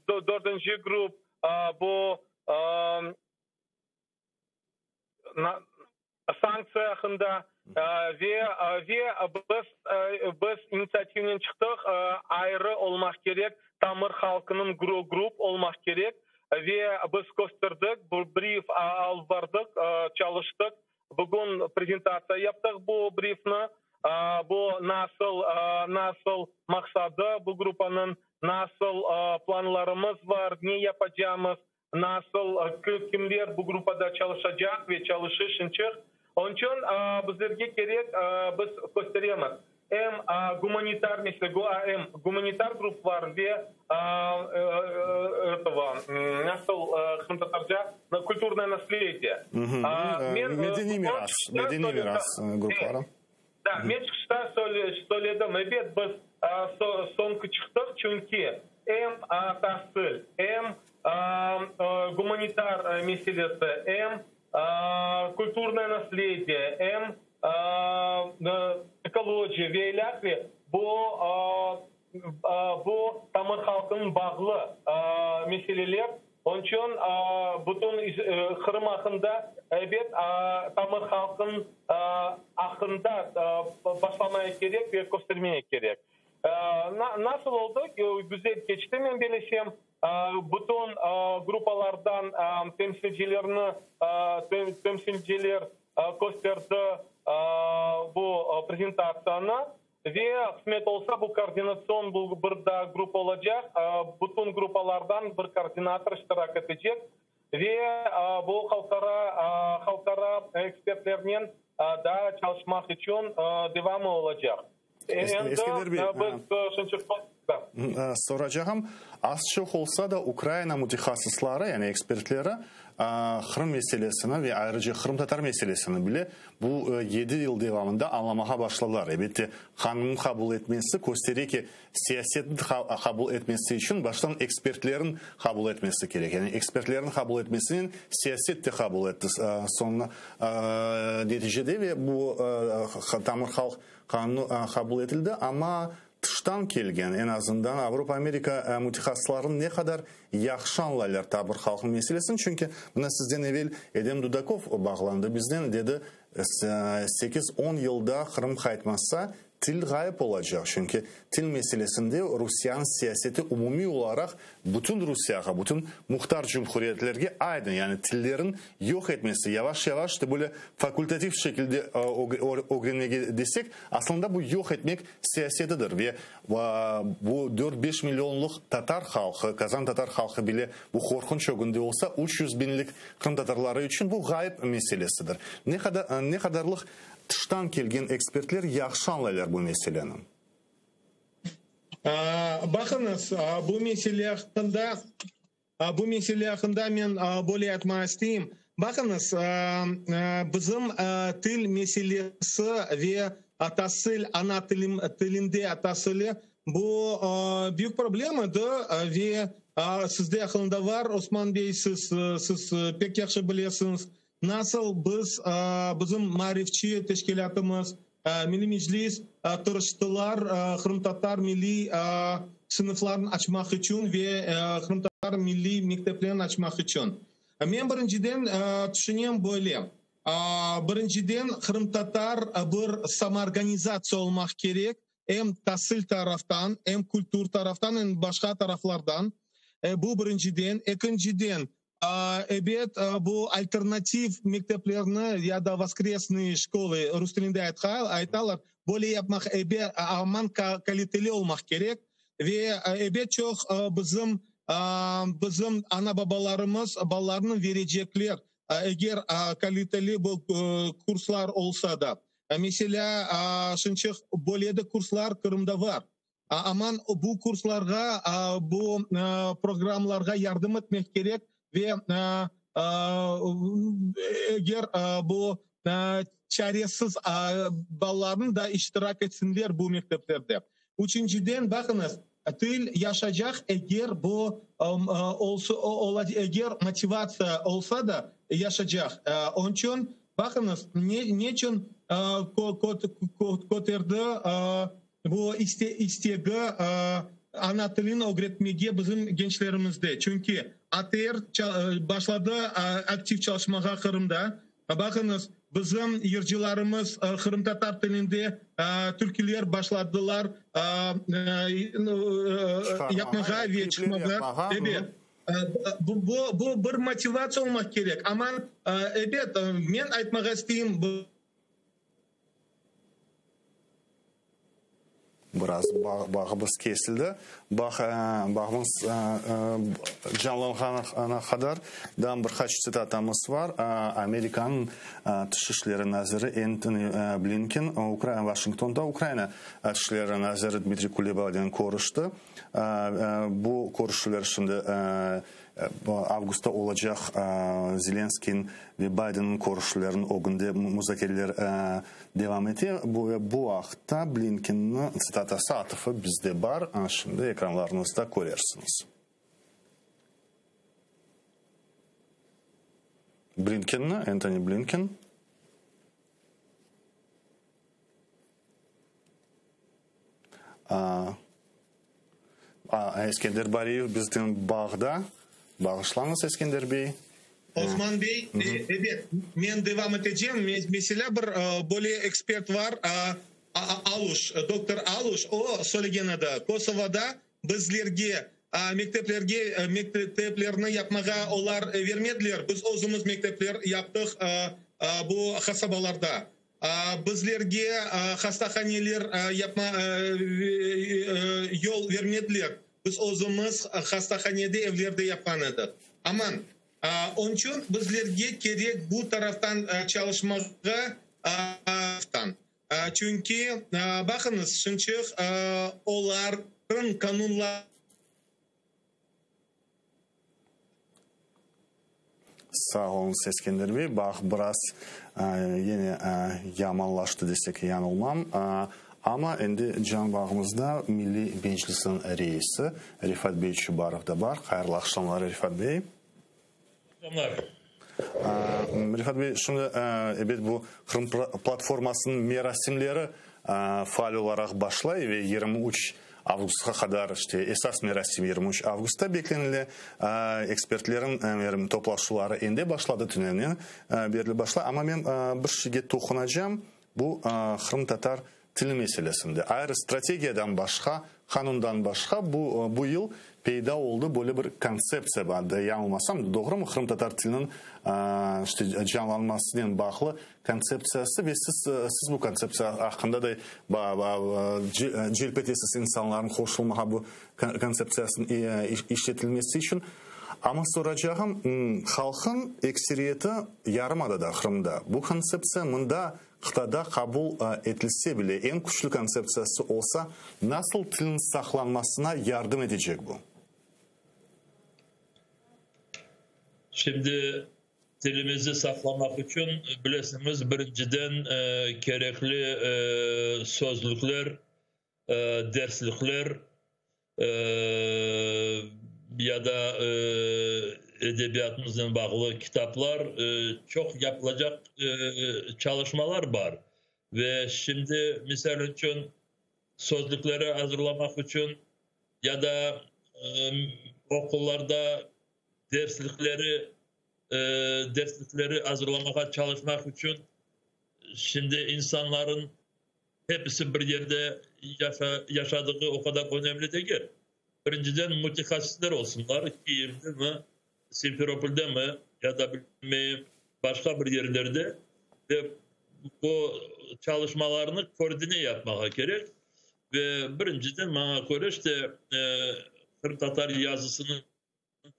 dördünci grup bu sanktsiya aqqında ve ve biz biz initsiativnen çıqtıq, ayrı olmaq kerek, tamır halqınıñ grup olmaq kerek ve biz kösterdik, bu brif alıp bardıq, çalıştıq. Bugün prezentatsiya yaptıq bu brifni, bu nasıl, nasıl maqsadı bu gruppanıñ, nasıl planlarımız bar, ne yapacamız, nasıl, kimler bu gruppada çalışacaq ve çalışır şimçıq. Onıñ içün bizlerge kerek, biz kösteremiz. Em gumanitar mesele, em gumanitar grupplar ve etogo, nasıl qırımtatarca, kulturnoye naslediye. Medeniy miras, medeniy miras gruppları. Da, men çıqışta söyledim, ebet, biz soñki çıqtıq, çünki em tasil, em gumanitar meselesi, em kulturnoye naslediye, em ekologiya ve ilâhre, bu, bu tamır halqınıñ bağlı meseleler. Onıñ içün bütün Qırım aqqında, ebet, tamır halqınıñ aqqında başlamaya kerek ve köstermeye kerek. Nasıl oldı? Güzel keçti, men belesem. Bütün gruppalardan temsilcilerni, temsilciler kösterdi bu prezentatsiyanı ve qısmet olsa, bu koordinatsion bir daa gruppa olacaq, bütün gruppalardan bir koordinator iştirak etecek ve bu halqara halqara ekspertlernen daa çalışmaq içün devamı olacaq. Eskender bey, soracağım, az-çoq olsa da Ukraina mütehassısları, yani ekspertleri Qırım meselesini ve ayrıca qırımtatar meselesini bile bu yedi yıl devamında añlamağa başladılar. Elbette, qanunnıñ qabul etmesi köstere ki, siyasetniñ qabul etmesi içün baştan ekspertlerniñ qabul etmesi kerek. Yani ekspertlerniñ qabul etmesinen siyaset de qabul etti soñuna neticede ve bu tamır halq Qanun qabul etildi, amma tıştan kelgen, eñ azından Avropa, Amerika mütehassısları ne qadar yahşı añlaylar tamır halqnıñ meselesini, çünki mına sizden evel Edem Dudakov bağlandı biznen, dedi, sekiz-on yılda Qırım qaytmasa, til ğayıp olacaq, çünki til meselesinde Rusiyeniñ siyaseti umumiy olaraq bütün Rusiyağa, bütün muhtar cumhuriyetlerge aynı, yani tillerin yoq etmesi, yavaş-yavaş, işte böyle fakultativ şekilde ögrenmege desek, aslında bu yoq etmek siyasetidir. Ve bu dört-beş millionlıq tatar halqı, Kazan tatar halqı bile bu qorqunç ögünde olsa, 300 biñlik qırımtatarları içün bu ğayıp meselesidir. Ne qadar, ne qadarlıq tıştan kelgen ekspertler yahşı añlaylar bu meseleni? Baqıñız, bu mesele aqqında, bu mesele aqqında men böyle aytmağa isteyim. Baqıñız, bizim til meselesi ve tasil, ana tilinde tasili, bu büyük problemadır ve sizde aqılında var, Osman bey, siz, siz pek yahşı bilesiñiz, Nasıl biz, bizim maarifçi teşkilâtımız, Milliy Meclis tırıştılar qırımtatar milliy sınıflarını açmaq içün ve qırımtatar milliy mekteplerini açmaq içün. Men birinciden tüşünem böyle, birinciden qırımtatar bir samoorganizatsiya olmaq kerek, em tasil taraftan, em kültür taraftan, em başqa taraflardan. Bu birinciden. Ekinciden, Ebet, bu alternativ mekteplerni ya da voskresnıye şkolı, rus tilinde aytalar, böyle yapmaq ebe, aman kaliteli olmaq kerek. Ve ebet çoq bizim, bizim ana-babalarımız balalarını verecekler, eger kaliteli bu kurslar olsa da. Meselâ, şınçıq böyle de kurslar Qırımda bar. Aman bu kurslarğa, bu programlarğa yardım etmek kerek ve eger bu. çaresiz balalarnıñ da iştirak etsinler bu mekteplerde. Üçünciden, baqıñız, til yaşacaq, eger bu olsa, eger motivatsiya olsa da yaşacaq. Onıñ içün, baqıñız, neçün köterdi bu istegi ana tilini ögretmege bizim gençlerimizde? Çünki ATR başladı aktiv çalışmağa Qırımda. Baqıñız, bizim yırcılarımız qırımtatar tilinde türküler başladılar yapmağa ve çıqmağa. Ebet, bu, bu bir motivatsiya olmaq kerek. Amma, ebet, men aytmağa isteyim, Biraz bağımız kesildi. Bağ, bağımız canlanğanına qadar daa bir qaç tsitatamız bar. Amerikanıñ Tış işleri naziri Entoni Blinken Washingtonda Ukraina Tış işleri naziri Dmitriy Kulebanen körüşti. Bu körüşüvler şimdi Avgustta olacaq Zelenskıynıñ ve Baydenniñ körüşüvleriniñ ögünde muzakereler devam ete. Ve bu aqta Blinkenniñ tsitatası, atıfı bizde bar, şimdi ekranlarıñızda körersiñiz. Blinkenni, Entoni Blinken. Eskender Bariyev bizden bağda. Bağışlañız, Eskender bey. Osman bey, ebet, men devam etecem. Meselâ, bir böyle ekspert var, Aluş, doktor Aluş, o söylegen edi, Kosovada bizlerge mekteplerge mekteplerni yapmağa olar vermediler, biz özümiz mektepler yaptıq bu qasabalarda. Bizlerge hastahaneler yapma yol vermediler, biz özümiz hastahanede, evlerde yapqan edik. Aman, onıñ içün bizlerge kerek bu taraftan çalışmağa, çünki, baqıñız, şimçıq olarnıñ qanunları. Sağ oluñız, Eskender bey. Bağ biraz yine yamanlaştı desek yañılmam. Amma endi can bağımızda Milliy Meclisniñ reisi Refat bey Çubarov da bar. Hayırlı aqşamlar, Refat bey. Aqşamlar. Refat bey, şimdi ebet bu Qırım platformasınıñ merasimleri faal olaraq başlay ve 23 avgustqa qadar, işte, esas merasim 23 avgustta beklenile. Ekspertlerniñ toplaşuvları endi başladı, tünevinen berli başlay. Amma men bir şeyge toqunacam, bu qırımtatar tili meselesinde. Ayrı strategiyadan başqa, qanundan başqa bu bu yıl peyda oldı böyle bir kontseptsiya bar, yañılmasam, doğrumı, qırımtatar tiliniñ işte canlanmasınen bağlı kontseptsiyası ve siz siz bu kontseptsiya aqqında da celp etesiz insanlarnı qoşulmağa bu kontseptsiyasınıñ işletilmesi içün. Amma soracağım, halqıñ ekseriyeti yarımadada, Qırımda, bu kontseptsiya mında Qıtada qabul etilse bile, eñ küçlü kontseptsiyası olsa, nasıl tilniñ saqlanmasına yardım etecek bu? Şimdi tilimizi saqlamaq içün, bilesiñiz, birinciden kerekli sözlükler, derslikler ya da edebiyatımıznen bağlı kitaplar, çoq yapılacaq çalışmalar bar. Ve şimdi, misal içün, sözlükleri azırlamaq içün ya da oqullarda derslikleri derslikleri azırlamağa çalışmaq içün şimdi insanların hepisi bir yerde yaşadığı o qadar önemli degil. Birinciden mütehassıslar olsunlar, Kiyevde mi, Simferopolde mi ya da bilmeyim başqa bir yerlerde ve bu çalışmalarnı koordine yapmağa kerek. Ve birinciden maña köre işte qırımtatar yazısınıñ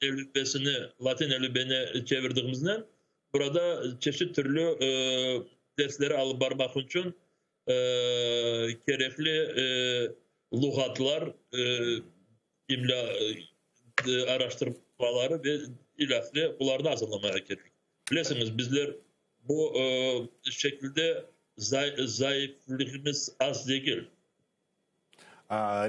elifbesini latin elifbene çevirdigimiznen burada çeşit türlü dersleri alıp barmaq içün kerekli luğatlar, imlâ araştırmaları ve ilâhre bularnı azırlamağa kerek. Bilesiñiz, bizler. Bu şekilde zayıflığımız az degil.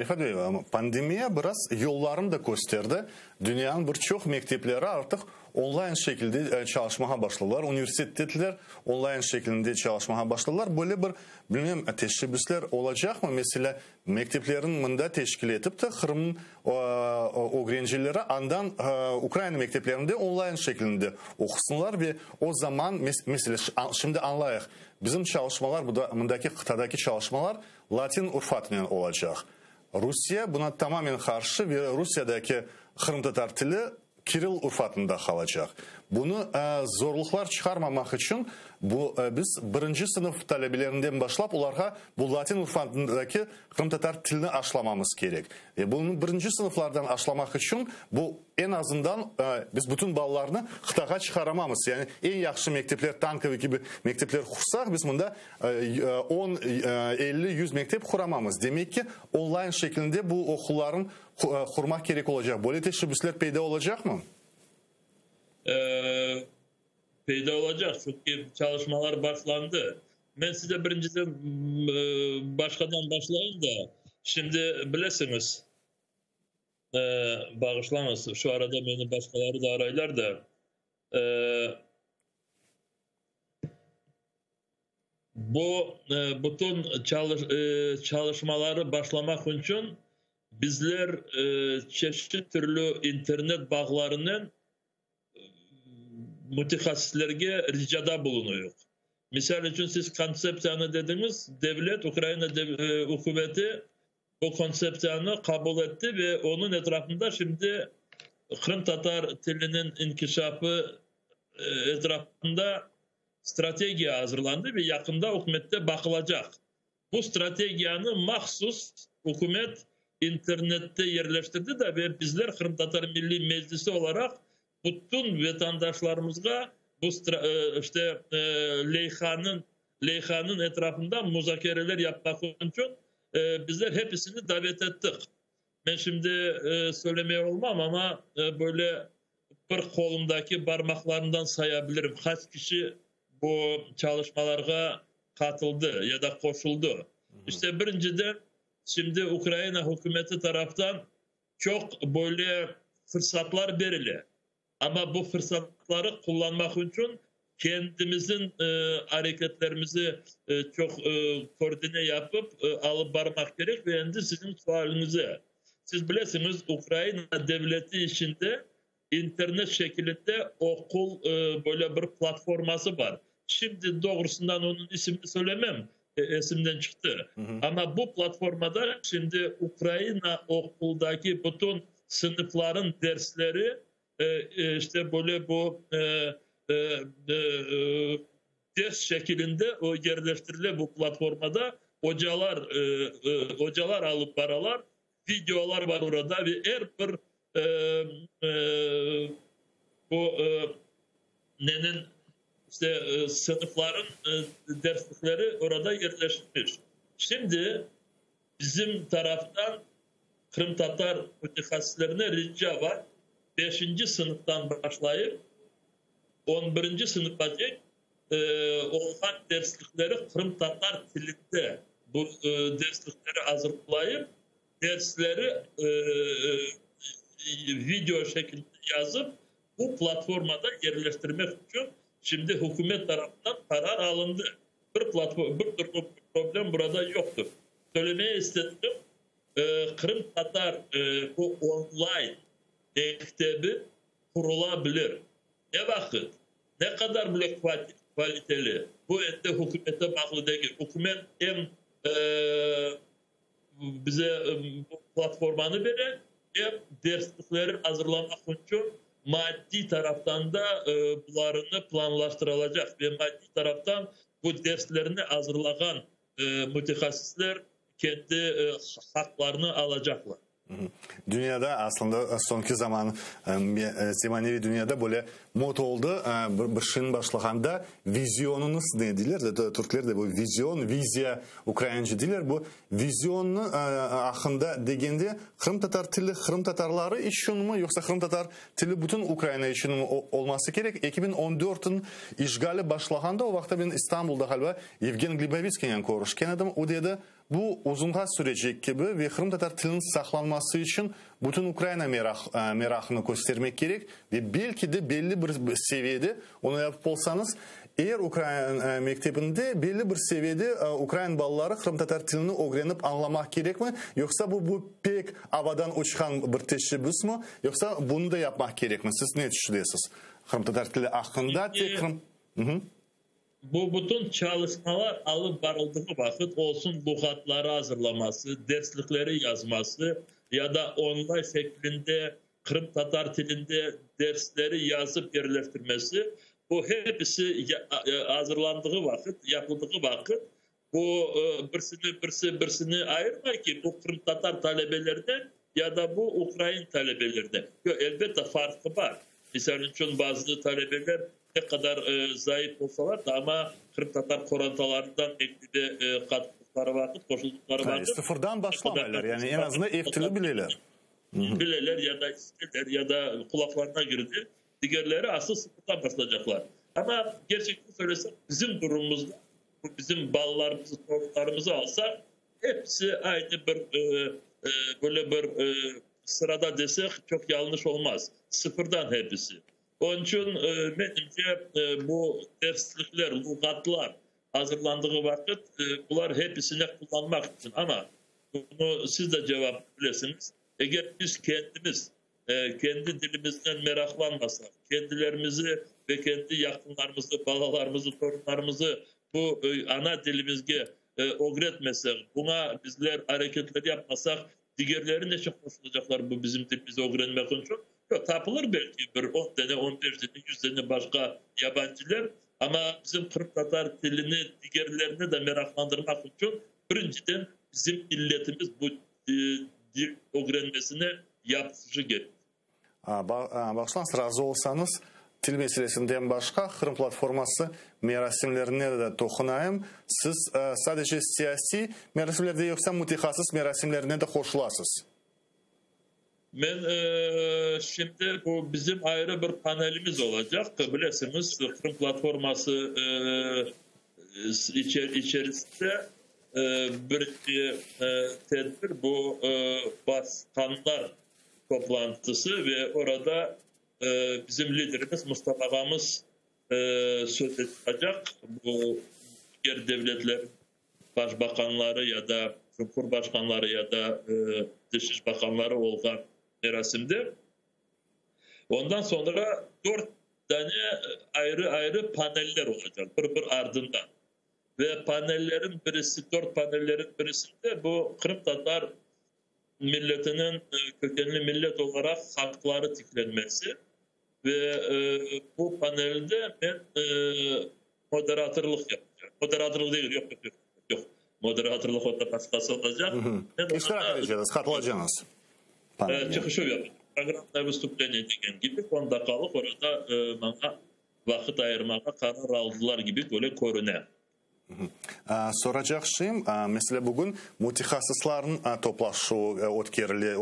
Refat bey, pandemiya biraz yollarını da kösterdi. Dünyanıñ bir çoq mektepleri artıq onlayn şekilde çalışmağa başladılar, universitetler onlayn şeklinde çalışmağa başladılar. Böyle bir, bilmem, teşebbüsler olacaqmı? Meselâ, mekteplerniñ mında teşkil etip te, Qırımnıñ ögrencileri andan Ukraina mekteplerinde onlayn şeklinde oqusınlar ve o zaman, meselâ, şimdi añlayıq, bizim çalışmalar, mındaki qıtadaki çalışmalar latin urfatınen olacaq. Rusiye buna tamamen qarşı ve Rusiyadaki qırımtatar tili kiril urfatında qalacaq. Bunı zorluqlar çıqarmamaq içün bu biz birinci sınıf talebelerinden başlap olarğa bu latin urfatındaki qırımtatar tilini aşılamamız kerek. Ve bunı birinci sınıflardan aşılamaq içün bu eñ azından biz bütün balalarnı qıtağa çıqaramamız. Yani eñ yahşı mektepler, Tankovo kibi mektepler qursaq, biz mında on, 50, 100 mektep quramamız. Demek ki, onlayn şeklinde bu oqulların qurmaq kerek olacaq. Böyle teşebbüsler peyda olacaqmı? Peyda olacaq, çünki çalışmalar başlandı. Men size birinciden başqadan başlayım da, şimdi bilesiñiz, bağışlañız, şu arada meni başqaları da araylar da, Bu bütün çalışmaları başlamaq içün bizler çeşit türlü internet bağlarınen mütehassıslerge ricada bulunuyıq. Misal içün, siz kontseptsiyanı dediñiz, devlet, Ukraina ükümeti bu kontseptsiyanı qabul etti ve onıñ etrafında şimdi qırımtatar tiliniñ inkişafı etrafında strategiya azırlandı ve yaqında ükümette baqılacaq. Bu strategiyanı mahsus ükümet internette yerleştirdi da ve bizler Qırımtatar Milliy Meclisi olaraq bütün vatandaşlarımızğa bu işte leyhanıñ leyhanıñ etrafında muzakereler yapmaq içün bizler hepisini davet ettik. Men şimdi söylemey olmam, amma böyle bir qolumdaki barmaqlarımdan saya bilirim, qaç kişi bu çalışmalarğa qatıldı ya da qoşuldı. İşte, birinciden, şimdi Ukraina hükümeti taraftan çoq böyle fırsatlar berile. Amma bu fırsatları qullanmaq içün kendimizniñ areketlerimizi çoq koordine yapıp alıp barmaq kerek. Ve endi siziñ sualiñize. Siz bilesiñiz, Ukraina devleti içinde internet şekilinde oqul böyle bir platforması bar. Şimdi doğrusından onıñ isimini söylemem, esimden çıqtı. Amma bu platformada şimdi Ukraina oquldaki bütün sınıfların dersleri işte böyle bu ders şekilinde o yerleştirile bu platformada, ocalar ocalar alıp baralar, videolar var orada ve er bir bu neniñ işte sınıfların derslikleri orada yerleşmiş. Şimdi bizim taraftan qırımtatar mütehassıslarına rica var, beşinci sınıftan başlayıp 11-nci sınıfqacek olğan derslikleri qırımtatar tilinde bu derslikleri azırlayıp, dersleri video şekilinde yazıp, bu platformada yerleştirmek içün şimdi hükümet tarafından qarar alındı. Bir platform, bir problem burada yoqtır. Söylemeye istedim, qırımtatar bu onlayn mektebi qurula bilir. Ne vaqıt, ne qadar bile kaliteli, bu endi hükümete bağlı degil. Hükümet em bize bu platformanı bere, em derslikleri azırlamaq içün maddiy taraftan da bularını planlaştırılacaq ve maddiy taraftan bu derslerni azırlağan mütehassıslar kendi haqlarını alacaqlar. Dünyada aslında soñki zaman zemaneviy dünyada böyle mod oldı, bir şeyni başlağanda vizionıñız ne deyler, türkler de bu vizion, viziya ukraince deyler, bu vizionnı aqqında degende qırımtatar tili qırımtatarları içünmi yoqsa qırımtatar tili bütün Ukraina içünmi olması kerek? 2014-niñ işğali başlağanda o vaqıtta men İstanbulda ğaliba Yevgen Glebovitskiynen körüşken edim, o dedi, Bu uzunğa sürecek kibi ve qırımtatar tiliniñ saqlanması içün bütün Ukraina meraqını köstermek kerek ve belki de belli bir seviyede, onı yapıp olsañız, er ukrain mektebinde belli bir seviyede ukrain balaları qırımtatar tilini ögrenip añlamaq kerekmi, yoqsa bu bu pek avadan uçqan bir teşebbüsmi, yoqsa bunı da yapmaq kerekmi? Siz ne tüşünesiz qırımtatar tili aqqında? Tek qırım. Bu bütün çalışmalar alıp barıldığı vaqıt, olsun luğatları azırlaması, derslikleri yazması ya da onlay şeklinde qırımtatar tilinde dersleri yazıp yerleştirmesi, bu hepisi azırlandığı vaqıt, yapıldığı vaqıt, bu birsini birsi birsini ayırmay ki, bu qırımtatar talebelerine ya da bu ukrain talebelerine. Yoq, elbette, farqı bar. Misal içün, bazı talebeler ne qadar zayıf olsalar da, amma qırımtatar qorantalarından mektebe qatıldıqları vaqıt, qoşuldıqları vaqıt. Sıfırdan başlamaylar, yani eñ azından ev tili bileler. Bileler ya da isteler, ya da qulaqlarına kirdi. Digerleri asıl sıfırdan başlaycaqlar. Amma kerçekten söylesem, bizim durumımızda, bu bizim balalarımızı, torunlarımızı alsaq, Episi aynı bir, böyle bir sırada desek, çoq yañlış olmaz. Sıfırdan hepisi. Onıñ içün, menimce, bu derslikler, luğatlar azırlandığı vaqıt, bular hepisine qullanmaq içün. Amma bunı siz de cevap bilesiñiz, eger biz kendimiz kendi dilimiznen meraqlanmasaq, kendilerimizi ve kendi yaqınlarımızı, balalarımızı, torunlarımızı bu ana dilimizge ögretmesek, buña bizler areketler yapmasaq, digerleri neçün qoşulacaqlar bu bizim dilimizi ögrenmek içün? Yoq, tapılır belki bir on dane, on beş dane, yüz dane başqa yabancılar, amma bizim qırımtatar tilini digerlerni de meraqlandırmaq içün, birinciden, bizim milletimiz bu dil ögrenmesine yapıcı kerek. Bağışlañız, razı olsañız, til meselesinden başqa Qırım platforması merasimlerine de toqunayım. Siz sadece siyasiy merasimlerde yoqsa mütehassıs merasimlerine de qoşulasız? Men şimdi bu bizim ayrı bir panelimiz olacaq, bilesiñiz, Qırım platforması içerisinde Birinci tedbir bu başqanlar toplantısı ve orada bizim liderimiz Mustafa ağamız söz çıqacaq. Bu diger devletler başbaqanları ya da cumhurbaşqanları ya da dışış baqanları olğan merasimde. Ondan soñra dört dane ayrı-ayrı paneller olacaq, bir-bir ardından. Ve panellerin birisi, dört panellerin birisinde bu qırımtatar milletiniñ kökenli millet olaraq haqları tiklenmesi. Ve bu panelde men moderatorlıq yapacağım. Moderatorlıq degil, yoq, yoq, yoq, yoq, moderatorlıq onda başqası olacaq. İştirak edeceñiz, qatılacağıñız panelge. Çıqışuv yapacağım, programmnoye vıstupleniye degen kibi, on daqqalıq orada maña vaqıt ayırmağa qarar aldılar kibi böyle körüne. Soracaq şeyim, meselâ, bugün mütehassıslarnıñ toplaşuvı ötkerile,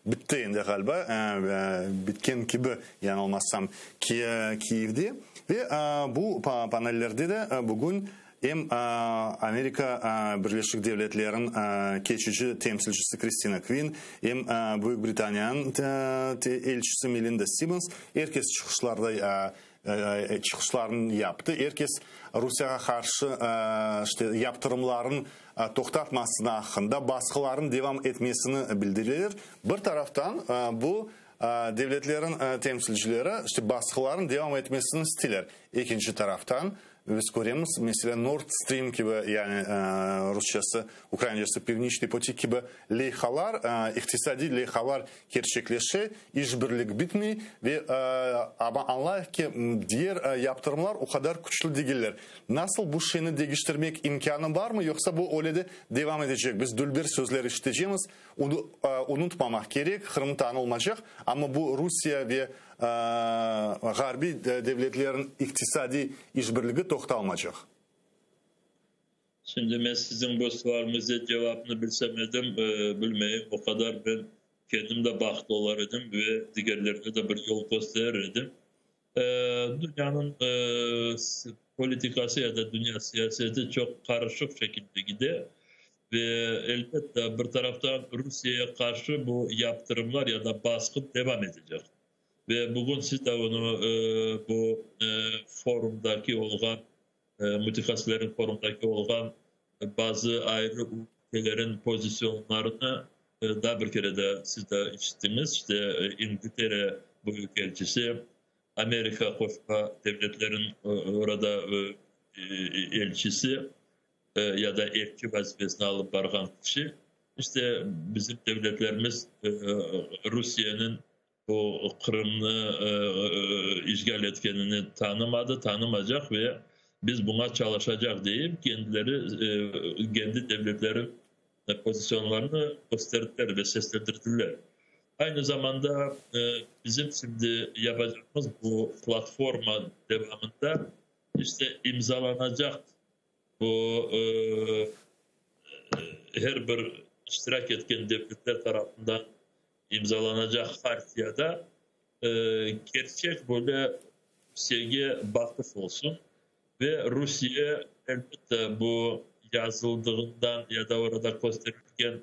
bitti endi ğaliba, bitken kibi, yañılmasam, Kiyevde. Ve bu panellerde de bugün em Amerika Birleşik Devletleriniñ keçici temsilcisi Kristina Kvin, em Büyük Britaniyanıñ elçisi Melinda Simmons, er kes çıqışlarda çıqışlarını yaptı. Er kes Rusiyağa qarşı işte yaptırımların toqtatmasını aqqında, basqıların devam etmesini bildireler. Bir taraftan bu devletlerin temsilcileri işte basqıların devam etmesini isteyler. Ekinci taraftan. Biz köremiz, meselâ, Nord Stream kibi, yani rusçası, ukraincası Pivniçnıy potik kibi leyhalar, iqtisadiy leyhalar kerçekleşe, işbirlik bitmey ve amma añlayıq ki, diger yaptırımlar o qadar küçlü degiller. Nasıl bu şeyni degiştirmek imkânı barmı, yoqsa bu öyle de devam etecek? Biz dülber sözler işitecemiz, unutmamaq kerek, Qırım tanılmacaq, amma bu Rusiye ve Ğarbiy devletlerniñ iqtisadiy işbirligi toqtalmacaq. Şimdi men siziñ bu sualiñizge cevapnı bilsem edim, bilmeyim, o qadar ben kendim de bahtlı olar edim ve digerlerine de bir yol kösterir edim. Dünyanıñ politikası ya da dünya siyaseti çoq qarışıq şekilde gide ve elbette bir taraftan Rusiyeye qarşı bu yaptırımlar ya da basqı devam etecek. Ve bugün siz de onı bu forumdaki olğan mütehassıslerin forumdaki olğan bazı ayrı ülkelerin pozisyonlarını daa bir kere de siz de işittiñiz. İşte İngiltere Büyükelçisi, Amerika Qoşma Devletleriniñ orada elçisi ya da elçi vazifesini alıp barğan kişi, işte bizim devletlerimiz Rusiyeniñ O, Qırımnı işğal etkenini tanımadı, tanımacaq ve biz buña çalışacaq deyip, kendileri, kendi devletleri pozisyonlarını kösterdiler ve seslendirdiler. Aynı zamanda bizim şimdi yapacağımız bu platforma devamında işte imzalanacaq bu her bir iştirak etken devletler tarafından İmzalanacaq hartiyada kerçek böyle Rusiyege baqış olsun ve Rusiye, elbette, bu yazıldığından ya da orada kösterilgen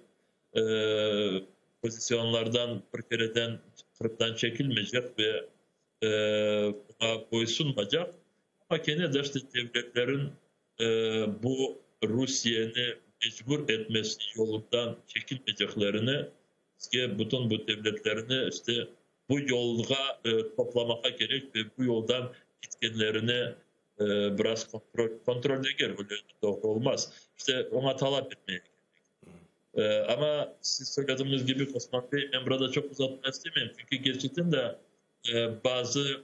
pozisyonlardan bir kereden Qırımdan çekilmeycek ve buña boysunmacaq, amma kene de işte devletlerin bu Rusiyeni mecbur etmesi yolundan çekilmeyceklerini Bizge bütün bu devletlerni işte bu yolğa toplamağa kerek ve bu yoldan gitkenlerini biraz kontrol, kontrol degil, öyle doğru olmaz, işte oña talap etmege kerek. Amma siz söylediğiniz kibi, Osman bey, men burada çoq uzatmaq istemeyim, çünki kerçekten de bazı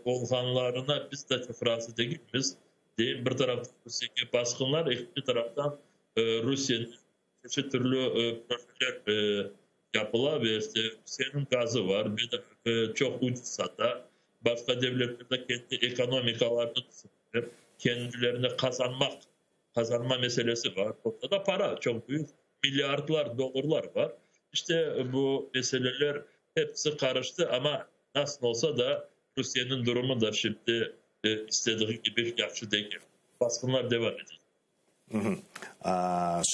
olğanlarına biz de çoq razı degilmiz. Deyim, bir taraftan Rusiyege basqınlar, ekinci taraftan Rusiyeniñ Çeşit türlü projeler yapıla ve işte Rusiyeniñ gazı var, bir de çoq ucuz sata. Başqa devletler de kendi ekonomikalarını tüşüneler, kendilerine qazanmaq, qazanma meselesi var. Ortada para, çoq büyük milliardlar dollarlar var. İşte bu meseleler hepsi qarıştı, amma nasıl olsa da Rusiyeniñ durumu da şimdi istediği kibi yahşı degil. Basqınlar devam etecek.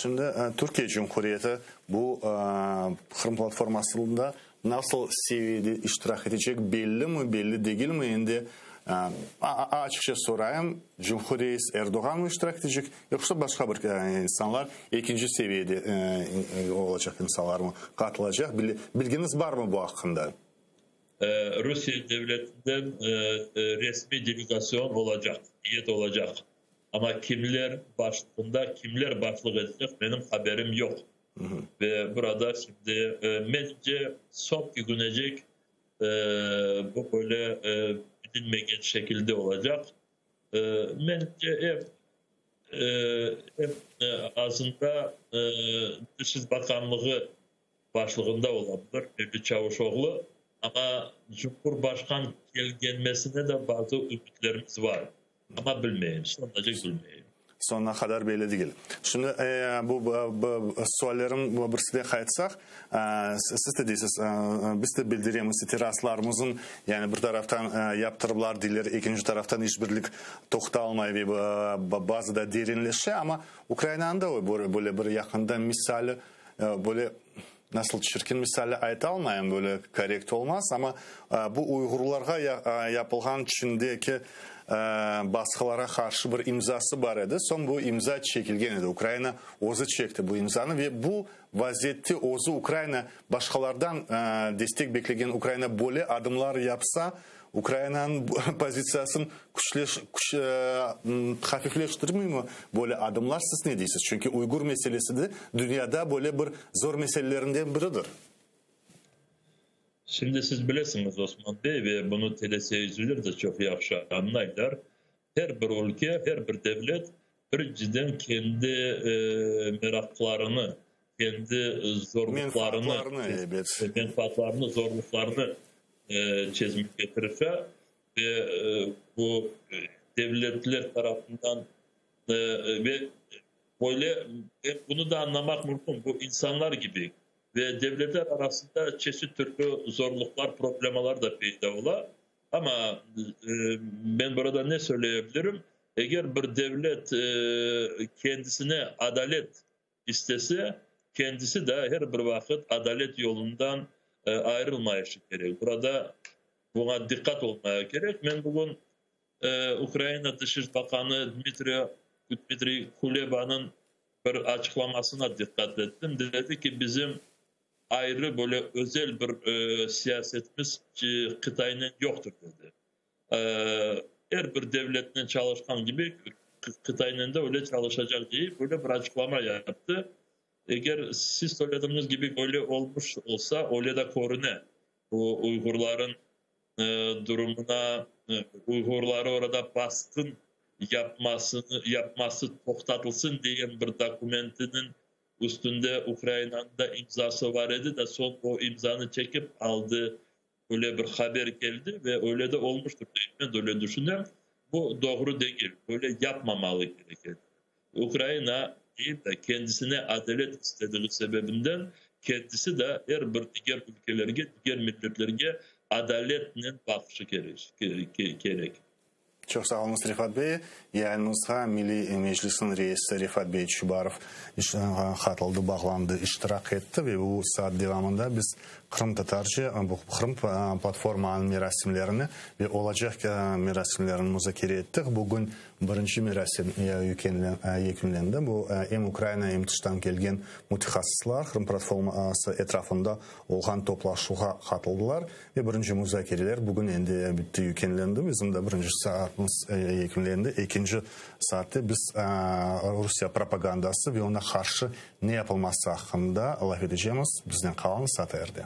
Şimdi Türkiye Cumhuriyeti bu Qırım platformasında nasıl seviyede iştirak etecek bellimi, belli degilmi? Endi açıqça sorayım, Cumhurreis Erdoğanmı iştirak etecek, yoqsa başqa bir insanlar, ekinci seviyede olacaq insanlarmı qatılacaq? Bilgiñiz barmı bu aqqında? Rusiye devletinden resmiy delegasyon olacaq, eyet olacaq. Amma kimler başlığında, kimler başlıq etecek, menim haberim yoq. Ve burada şimdi, mence, soñki künecek bu böyle bilinmegen şekilde olacaq. Mence, eñ eñ azında Tış Bakanlığı başlığında ola bilir Mevlüt Çavuşoğlu, amma Cumhurbaşqan kelgenmesine de bazı ümütlerimiz var. Amma bilmeyim, soñunacek bilmeyim. Soñuna qadar belli degil. Şimdi bu suallerim birisine qaytsaq, siz de deysiz, biz de bildiremiz itirazlarımızın, yani bir taraftan yaptırımlar deyler, ekinci taraftan işbirlik toqtalmay ve bazıda derinleşe, amma Ukrainanıñ da böyle bir yaqında misali Böyle, nasıl çirkin misali aytalmayım, böyle korrekt olmaz, amma bu uyğurlarğa yapılğan Çindeki. Basqılara qarşı bir imzası bar edi, soñ bu imza çekilgen edi, Ukraina özü çekti bu imzanı ve bu vaziyette özü Ukraina başqalardan destek beklegen Ukraina böyle adımlar yapsa, Ukrainanıñ pozitsiyasını küçleş küç hafifleştirmeymi böyle adımlar, siz ne deysiz? Çünki uygur meselesi de dünyada böyle bir zor meselelerinden biridir. Şimdi siz bilesiñiz, Osman bey, ve bunı teleseyirciler de çoq yahşı añlaylar, her bir ülke, her bir devlet birinciden kendi meraqlarını, kendi zorluqlarını, menfaatlarını, zorluqlarını çezmege tırışa ve bu devletler tarafından ve böyle bunı da añlamaq mümkün, bu insanlar kibi Ve devletler arasında çeşit türlü zorluqlar, problemalar da peyda ola. Amma men burada ne söyleye bilirim, eger bir devlet kendisine adalet istese, kendisi de her bir vaqıt adalet yolundan ayırılmayışı kerek. Burada buña diqqat olmaya kerek. Men bugün Ukraina Tış Baqanı Dmitriy Kulebanıñ bir açıqlamasına diqqat ettim, dedi ki, bizim ayrı böyle özel bir siyasetimiz Qıtaynen yoqtır, dedi. Er bir devletnen çalışqan kibi, Qıtaynen de öyle çalışacaq, deyip, böyle bir açıqlama yaptı. Eger siz söylediğiniz kibi böyle olmuş olsa, öyle de körüne. Bu uyğurların durumına, uyğurları orada basqın yapmasını, yapması toqtatılsın degen bir dokumentiniñ üstünde Ukrainanıñ da imzası var edi de, soñ o imzanı çekip aldı, öyle bir haber keldi ve öyle de olmuştır, men de öyle düşünem. Bu doğru degil, böyle yapmamalı kerek edi. Ukraina deyip de kendisine adalet istediği sebebinden kendisi de er bir diger ülkelerge, diger milletlerge adaletnen baqışı kerek. Çoq sağ oluñız, Refat bey. Yayınımızğa Milliy Meclisniñ reisi Refat bey Çubarov qatıldı, bağlandı, iştirak etti ve bu saat devamında biz qırımtatarca bu Qırım platformanıñ merasimlerini ve olacaq merasimlerini muzakere ettik. Bugün Birinci merasim yekünlendi. Bu, em Ukraina, em tıştan kelgen mütehassıslar Qırım platforması etrafında olğan toplaşuvğa qatıldılar. Ve birinci muzakereler bugün endi bitti, yekünlendi. Bizim de birinci saatimiz yekünlendi. Ekinci saatte biz Rusiye propagandası ve oña qarşı ne yapılması aqqında laf etecemiz. Biznen qalıñız, ATRde.